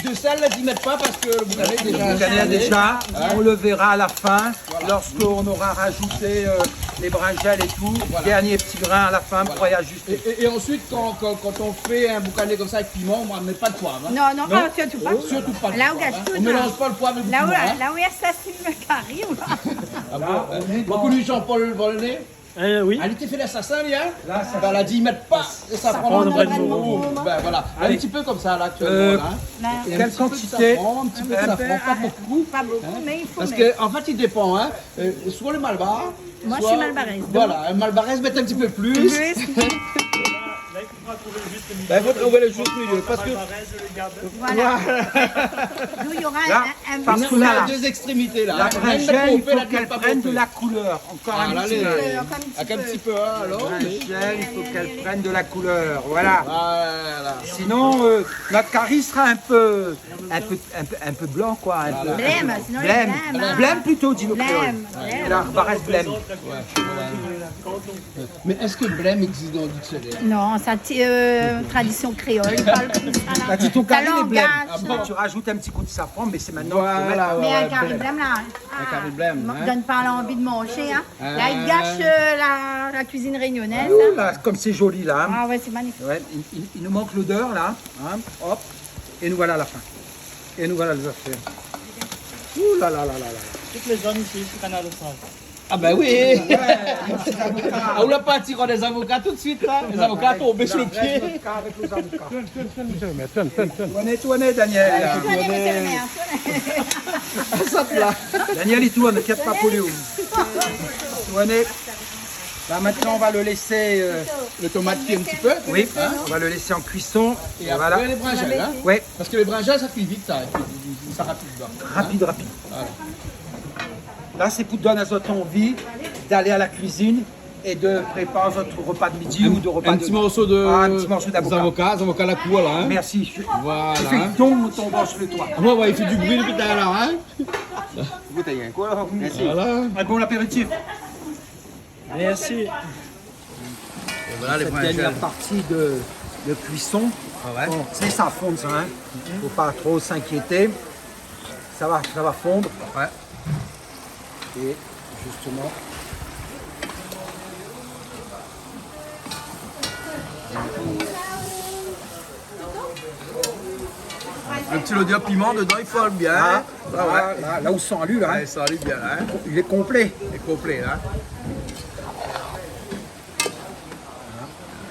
De sèl, la, i mèt pa parske lo boukané lé déza... Lo boukané lé déza, in, on le verra à la fin, lorsqu'on aura rajouté, eu, les brinjèles et tout. Voilà. Dernier petit grain à la fin pour ajusté. É, é, é ansuit, kan, kan, kan ou fé in boukané konmsa avèk piman, ou mèt pa de poiv, in. Non, non, a, sirtou pa. Sirtou pa de poiv, in. La ou gash tout, in. Ou mélanz pa lo poiv avèk lo piman, in. La ou, la ou i asasin lo kari, ou la. A bon, in ? Ou la koni Jean-Paul Volnay ? Hein, oui. Alé, té fé lasasin, li, hein ? Lasasin. Bin, la di, mèt pa. Sa i pran in ti pé. Bin, voilà. Alé. In ti pé konmsa, la, aktièlman, la, hein. Euh, in ti pé de safran, in ti pé de safran, pa bokou. Pa bokou, mé i fo mèt. Parske, an fèt, i dépan, hein. Euh, soi le malbar, soi, voilà, in malbarèz, mèt in ti pé plis. Plis. Bin, fo trouv le juste milieu, parske... Voilà. Donk, nora in, in... La, parske la, la, dé zékstrémité, la. La brinzèl, i fo k'èl prann de la koulèr. Ankor in ti pé. Voilà, in ti pé, hein, alor, mé la brinzèl, i fo k'èl prann de la koulèr, voilà. Voilà. Sinon, euh, nout kari sra in pé, in pé, in pé, in pé blan, koi, in pé blèm. Blèm, sinon lé blèm, hein. Blèm plito, di lo kréol. Blèm, blèm. La, barèz blèm. Ouais, ouais. Mé èske blèm i égzis dan le diksionèr ? Non, sa, ti, euh, tradision kréol, i parl konmsa, la. Sa langaz. Ah bon ? Ou rajout in ti kou de safran, mé sé mintnan k'i fo mèt. Voilà, ouais, blèm. Mé in kari blèm, la, ah, in kari blèm, hein. Donn pa lanvi de manzé, hein. La, i gash, euh, la, la kuizine rényonèz, hein. Ah, konm sé zoli, la, hein. Ah ouais, sé magnifik. Ouais, i, i, i nou mank lodèr, la, hein. Hop. É nou voilà a la fin. É nou voilà lé zafèr. Ouh là là là là là. Tout lé zone isi, sou Kanal Austral. Ah bin oui. Ouais, avèk lé zavoka. Ah, ou la parti pran dé zavoka tout suit, la. Lé zavoka la tonbé sou lo pié. Avèk lé zavoka, avèk lé zavoka. Tourn, tourn, tourn, mésyé lo mèr, tourn, tourn, tourn. Tourn, tourn, mésyé lo mèr, tourn. Ah, sa la. Daniel, li tourn, inkièt pa pou li. Tourn. La, mintnan, nou va lès, euh, lo tomat kui in ti pé. Oui, nou va lès an kuison. É apré, lé brinzèl, hein. Ouais. Parske lé brinzèl, sa i kui vit, sa. É pi, sa i kui rapid, la. Rapid, rapid. Voilà. La, sé pou donn azot anvi d'alé a la kuizine é de prépar zot repa de midi ou de repa de... In ti morso de... Ah, in ti morso d'avoka. Zavoka, zavoka la kour, la, hein. Mèrsi. Voilà, hein. Fé don, tonbans le toi. Ah ouais, ouais, i fé du bri dopi talèr, la, hein. Gout, hein, koi, la. Mèrsi. Voilà. Ah, bon apéritif. Mèrsi. É voilà lé brinzèl. Sèt dèrnièr parti de, de kuison. Ah ouais. Bon, sé sa i fonn, sa, hein. Fo pa tro s'inkiété. Sa va, sa va fonn. Ouais. É zistoman, in ti lodèr piman dedan, i fo bien, hein. Ah ouais. La, la, la ou san ali, la, hein. Ouais, san ali bien, la, hein. Lé konplé. Lé konplé, la.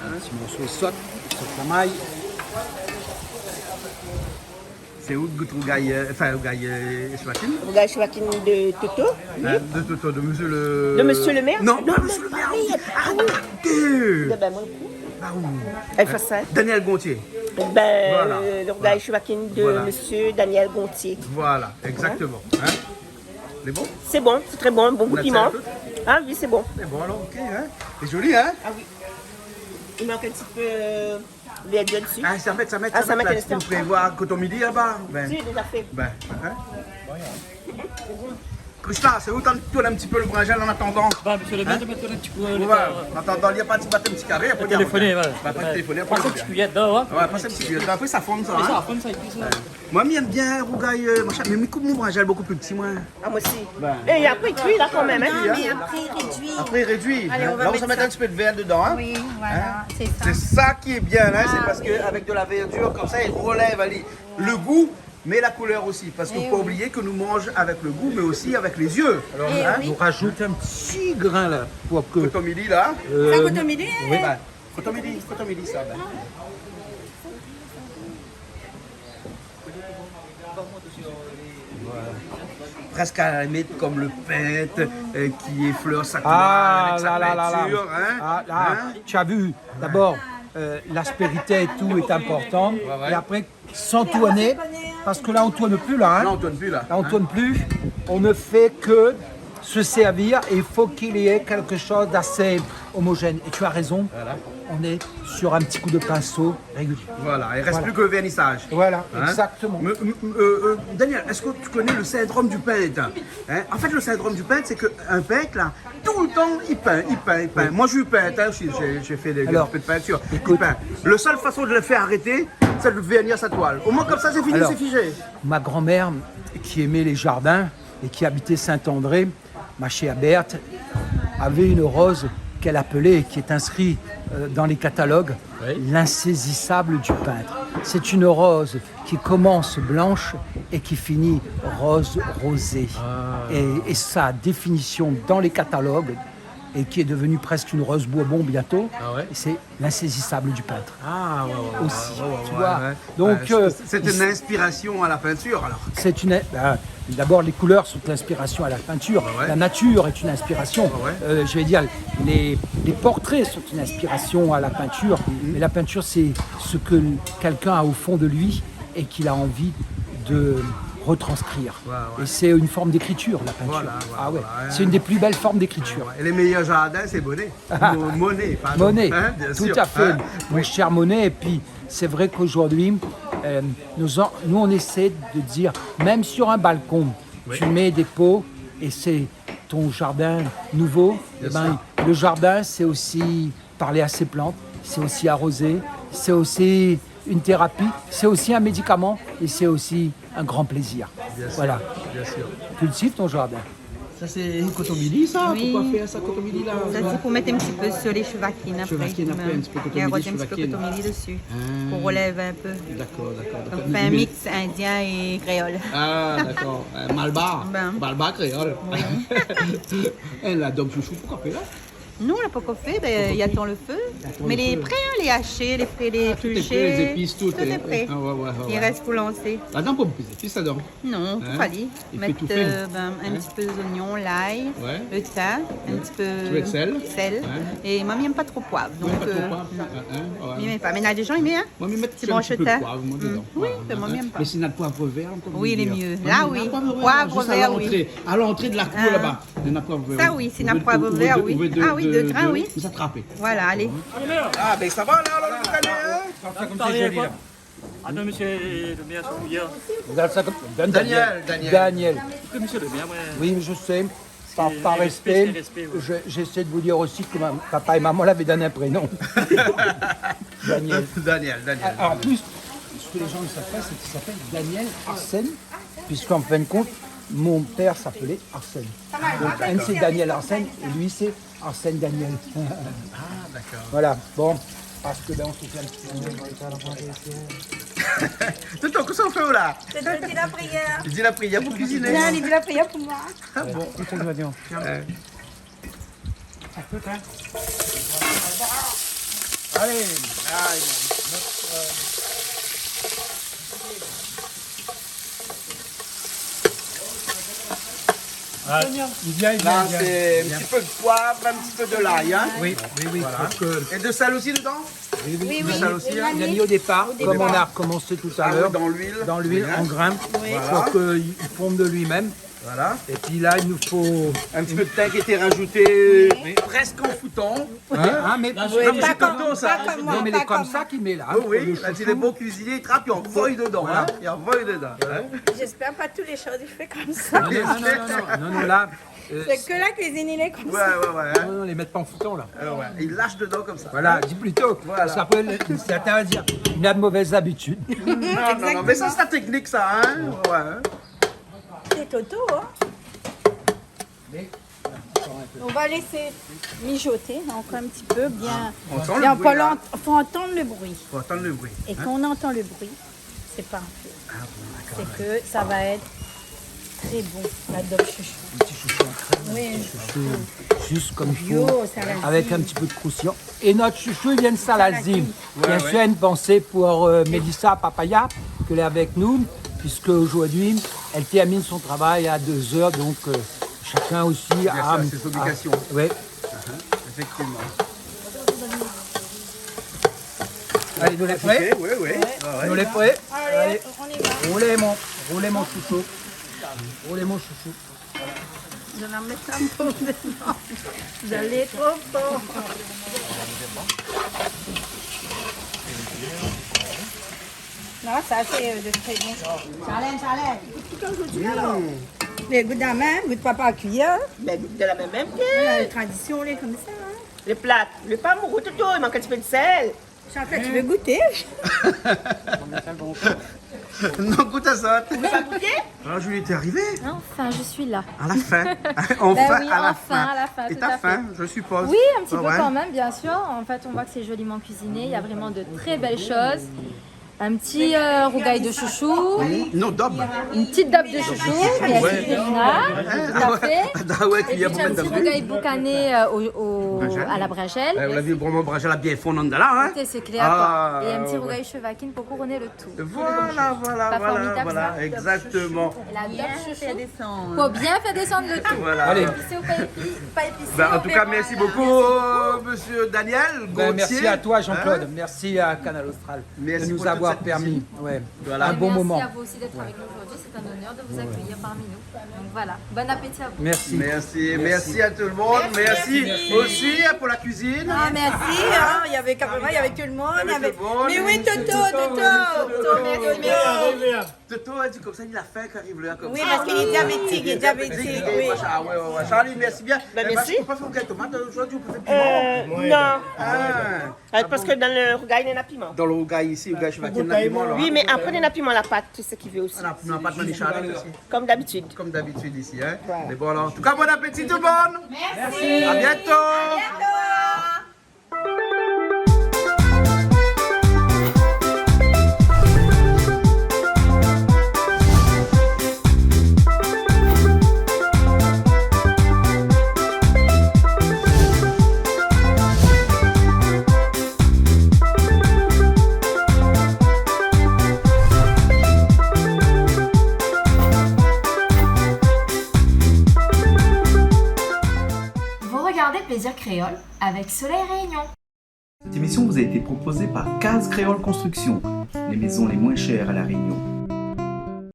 In ti morso sot, sot la may. Sé ou gout rougay, euh, anfin, rougay, euh, chouakine. Rougay chouakine de Toto, oui. Hein, de Toto, de monsieur le... De monsieur le maire ? Non, pa monsieur le maire. Ah, de... Bin, moin, le kou. Ah oui. Èl fé sa. Daniel Gontier. Bin, voilà, euh, le rougay chouakine de monsieur Daniel Gontier. Voilà, exactement. Hein ? Lé bon ? Sé bon, sé tré bon, bon gou piman. Ou la tir tout ? Ah oui, sé bon. Lé bon, alor, ok, hein ? Lé zoli, hein ? Ah oui. I mank in ti pé, euh, vèrdir dsi. Ah, sa mèt, sa mèt, ah, sa mèt, la, in instan. Ou prévoi koton mili laba. Bin, si, déza fé. Bin, hein ? Krishna, sé ou tann tourn in ti pé le brinzèl an atandan ? Ba, monsieur le maire, mèt in ti pé, euh, le... Voilà, an atandan, li la parti bat in ti karé, apré téléfoné, voilà. Ba, apré téléfoné, apré... Pas in ti kuiyèr dedan, hein. Ouais, pas in ti kuiyèr dedan. Apré, sa i fonn, sa, hein. Sa i fonn, sa, é pi sa. Ouais. Moin, mi èm bien rougay, euh, machin, mé mi koup mon brinzèl bokou pli pti, moin. Ah, moin osi. Bin. É apré, i kui la kanmèm, hein. Non, mé apré, i rédui. Apré, i rédui. Alé, nou va mèt in ti pé de vèr dedan, hein. Oui, voilà, sé sa. Sé sa ki lé bien, hein, sé parske avèk de la vèrdir konmsa, i relèv, alé, le gou, mé la koulèr osi. Parske fo pa oublié ke nou manz avèk le gou, mé osi avèk lé zié. Alor, nou rajout in ti grin la, pou ke... Koton mili, la. Euh, sa, koton mili, hein. Oui, bin, koton mili, koton mili, sa, bin. Voilà. Presque à la limite comme le peintre, euh, qui effleure sa toile avec sa peinture, hein. Ah, là, là, là, là. Hein ? Tu as vu, d'abord, euh, l'aspérité et tout est important. Ouais, ouais. Et après, sans tourner, parce que là, on tourne plus, là, hein. Là, on tourne plus, là. Là, on tourne plus. On ne fait que se servir et il faut qu'il y ait quelque chose d'assez homogène. Et tu as raison, on est sur un petit coup de pinceau régulier. Voilà, il reste plus que le vernissage. Voilà, exactement. Hein ? Mais, euh, euh, Daniel, est-ce que tu connais le syndrome du peintre ? Hein ? En fait, le syndrome du peintre, c'est qu'un peintre, là, tout le temps, il peint, il peint, il peint. Moi, je suis peintre, hein, j'ai, j'ai, j'ai fait des, un petit peu de peinture. Alors, écoute. Il peint. La seule façon de le faire arrêter, c'est de vernir sa toile. Au moins, comme ça, c'est fini, c'est figé. Alors, ma grand-mère, qui aimait les jardins et qui habitait Saint-André, ma chère Berthe, avait une rose qu'elle appelait, qui est inscrite, euh, dans les catalogues, l'insaisissable du peintre. C'est une rose qui commence blanche et qui finit rose rosée. Ah. Et, et sa définition dans les catalogues, et qui est devenue presque une rose Bourbon bientôt, ah ouais, c'est l'insaisissable du peintre. Ah, ouais, ouais, aussi, ouais, ouais, tu vois. Donc, euh, c'est, c'est une inspiration à la peinture, alors. C'est une, ben, d'abord, les couleurs sont une inspiration à la peinture. Ouais, ouais. La nature est une inspiration. Ouais, ouais. Euh, je vais dire, les, les portraits sont une inspiration à la peinture. Mhm. Mais la peinture, c'est ce que quelqu'un a au fond de lui et qu'il a envie de retranscrire. Ouais, ouais. Et c'est une forme d'écriture, la peinture. Voilà, voilà, voilà. Ah ouais, c'est une des plus belles formes d'écriture. Ouais, ouais. Et les meilleurs jardins, c'est Monet. Mo-, Monet, pardon. Monet, hein, bien sûr. Tout à fait, hein, mon cher Monet. Et puis, c'est vrai qu'aujourd'hui, euh, nous en-, nous, on essaie de dire, même sur un balcon, tu mets des pots et c'est ton jardin nouveau. Bien sûr. Eh ben, le jardin, c'est aussi parler à ses plantes, c'est aussi arroser, c'est aussi une thérapie, c'est aussi un médicament et c'est aussi un grand plaisir. Bien sûr, voilà. Bien sûr. Cultive ton jardin. Sa sé kotomili sa ? Oui. Poukosa fé sa kotomili la ? Sa sé pou mèt in ti pé sur les chevakines apré. Chevakine apré, in ti pé kotomili, chevakine. Et rajouter un petit peu kotomili dessus, ah, pour relever un peu. D'accord, d'accord, d'accord. Donc, on fait un mix indien et créole. Ah, d'accord. Euh, malbar. Ben. Malbar créole. Oui. Eh, la dom chouchou, poukosa fé la ? Non, la pankor fé, ben, i atann le fé. I atann le fé. Mé lé pré, hein, lé ashé, lé fré, lé épilshé. Ah, tout est prêt, les épices, tout est prêt. Tout est prêt. Ah, ouais, ouais, ouais. I rès pou lansé. Ladan, pa bonpé zépis ladan. Non, tout fali. Hein ? Mèt, euh, ben, in ti pé zoignon, lay, le tin, in ti pé sèl. Sèl. Hein ? É moin, mi yèm pa tro poiv, donk, euh, non. Mi yèm pa tro poiv, hein, ouais. Mi yèm pa. Mé na dé jan i yèm, hein. Moin, mi mèt in ti pé poiv dedan. Ti bransh tin. Mm. Voilà, hein. Oui, ben, moin, mi yèm pa. Mé si na poiv vèr, ankor méyèr. Oui, lé mié. La, oui. Poiv vèr, zis a lantré, a lantré de la kour laba. Néna poiv vèr. Sa oui, si néna poiv vèr, oui. Ah oui, de grin, oui. Mé sa trapé. Voilà, alé. Ah, ben, sa va, la, la, le kané, hein ? Sa, sa konm sé zoli, la. Atann, mésyé le mèr, si ou vé. Regarde ça comme, donne Daniel, Daniel. Daniel. Ékout, mésyé le mèr, moin, oui, mais je sais, par, par respect, c'est respect, ouais. J'essaie de vous dire aussi que ma, papa et maman l'avaient donné un prénom. Daniel. Daniel, Daniel. Ah, en plus, ce que les gens ne savent pas, c'est qu'il s'appelle Daniel Arsène, puisqu'en fin de compte, mon père s'appelait Arsène. Donc, un, c'est Daniel Arsène, et lui, c'est Arsène Daniel. Ah, d'accord. Voilà, bon, parce que là, on se fait un petit peu dans le temps. Tonton, kosa ou fé la ? Di la prièr. Li di la prièr pou kuiziné. Non, li di la prièr pou moin. Ah bon ? Ékout, Marion. Euh. Ékout, hein. Allez. Allez, bon. Ah, bien, bien, bien. La, sé in ti pé de poiv, in ti pé de lay, hein. Oui, oui, oui, voilà. Parce que... Et de sèl osi dedan ? Oui, oui, oui, oui. De sèl osi, hein. Au départ, comme on a commencé tout à l'heure, dans l'huile, en grain, pour qu'il fonde de lui-même. Voilà. Et puis là, il nous faut un petit peu de thym qui était rajouté presque en foutant. Hein ? Hein, mais... Là, je suis pas comme, pas comme moi, pas comme moi. Non, mais c'est comme ça qu'il met là, hein, pour le chouchou. Oui, oui, la di lé bon kuizinié, i trap, i anvoy dedan, hein. Voilà. I anvoy dedan, hein. J'espère pas tous les choses, il fait comme ça. Non, non, non, non, non, non, non, là, euh, c'est que la cuisine, il est comme ça. Ouais, ouais, ouais, hein. Non, non, les met pas en foutant, là. Ah ouais, i lash dedan konmsa. Voilà, di plito. Voilà. Parce qu'après, le, certains vont dire, il a de mauvaises habitudes. Non, non, non, mais ça, c'est la technique, ça, hein. Ouais, hein. C'est Toto, hein. Mais on va laisser mijoter encore un petit peu, bien. Ah, on entend le bruit, là. Faut entendre le bruit. Faut entendre le bruit, hein. Et quand on entend le bruit, c'est pas un feu. Ah bon, d'accord. C'est que ça va être très bon, l'adobe chouchou. Un petit chouchou en crème, oui, un petit chouchou juste comme il faut, bio, Salazine, avec un petit peu de croustillant. Et notre chouchou, il vient de Salazine. Salazine. Ouais, ouais. Bien sûr, une pensée pour, euh, Mélissa Papaya, qu'elle est avec nous, puisque aujourd'hui, elle termine son travail à deux heures, donc, euh, chacun aussi a ses obligations. Bien sûr, ses obligations. Ouais. Uh-huh, effectivement. Allez, nou lé pré ? Ok, oui, oui. Ouais, ouais. Nou lé pré ? Allez, on y va. Roulez mon, roulez mon chouchou. Roulez mon chouchou. Je vais mettre un peu dedans. Vous allez trop fort. Non, ça, c'est, euh, de très bon. Charlène, Charlène. Goûte tout aujourd'hui, alors. Mm. Mais goûte dans la main, goûte pas par cuillère. Mais goûte de la main même que... Voilà, la tradition, elle est comme ça, hein. Le plat, le pain mouru, tout, tout, il manque un petit peu de sel. Jean-Claude, tu veux goûter ? Non, goût azot. Vous voulez pas goûter ? Alors, Julie, t'es arrivée ? Enfin, je suis là. À la fin. Enfin, à la fin. Ben oui, enfin, à la fin, tout à fait. Et t'as faim, je suppose. Oui, un petit peu quand même, bien sûr. Ouais, ouais. En fait, on voit que c'est joliment cuisiné. Il y a vraiment de très belles choses. Un petit, euh, rougail de chouchou. Non, daube. Une petite daube de chouchou, bien sûr, Christina. Tout à fait. Ah ouais, et puis un petit rougail boucané, euh, au, au, à la bringelle. Ou la vi, vréman, bringelle la bien fonn andan la, hein. Écoutez, c'est clair, quoi. Et un petit rougail chevakine pour couronner le tout. Voilà, voilà, voilà, voilà, exactement. Et la daube chouchou. Pour bien faire descendre le tout. Voilà. Allez. Épicé ou pas épicé, pas épicé, on verra. Ben, en tout cas, merci beaucoup, euh, monsieur Daniel Gauthier. Ben, merci à toi, Jean-Claude. Hein ? Merci à Kanal Austral de nous avoir permis, ouais, un bon moment. Merci pour cette cuisine. Voilà. Et merci à vous aussi d'être avec nous aujourd'hui. C'est un honneur de vous accueillir parmi nous. Donc voilà, bon appétit à vous. Merci. Merci, merci à tout le monde. Merci aussi, hein, pour la cuisine. Ah, merci, hein, il y avait quand même, il y avait tout le monde, il y avait... Mais oui, Toto, Toto, Toto, merci bien. Toto la di konmsa li la fin kan li ariv la, konmsa. Oui, parce qu'il est diabétique, il est diabétique, oui. Ah ouais, ouais, ouais. Charlie, merci bien. Ben, merci. Parce qu'on peut faire rougail tomate aujourd'hui, on peut faire piment. Euh, non. Ah. Ah, parce que dans le rougail, il y en a piment. Dans le rougail ici, rougail chevakine, il y en a piment, là, hein. Oui, mais après, il y en a piment à la pâte, tout ce qu'il veut aussi. Ah, non, piment à la pâte, mais Charlie aussi. Comme d'habitude. Comme d'habitude ici, hein. Voilà. Mais bon, alors, en tout cas, bon appétit tout le monde. Merci. À bientôt. À bientôt. Vous regardez Plaisir Créole avec Soleil Réunion. Cette émission vous a été proposée par Case Créole Construction, les maisons les moins chères à La Réunion.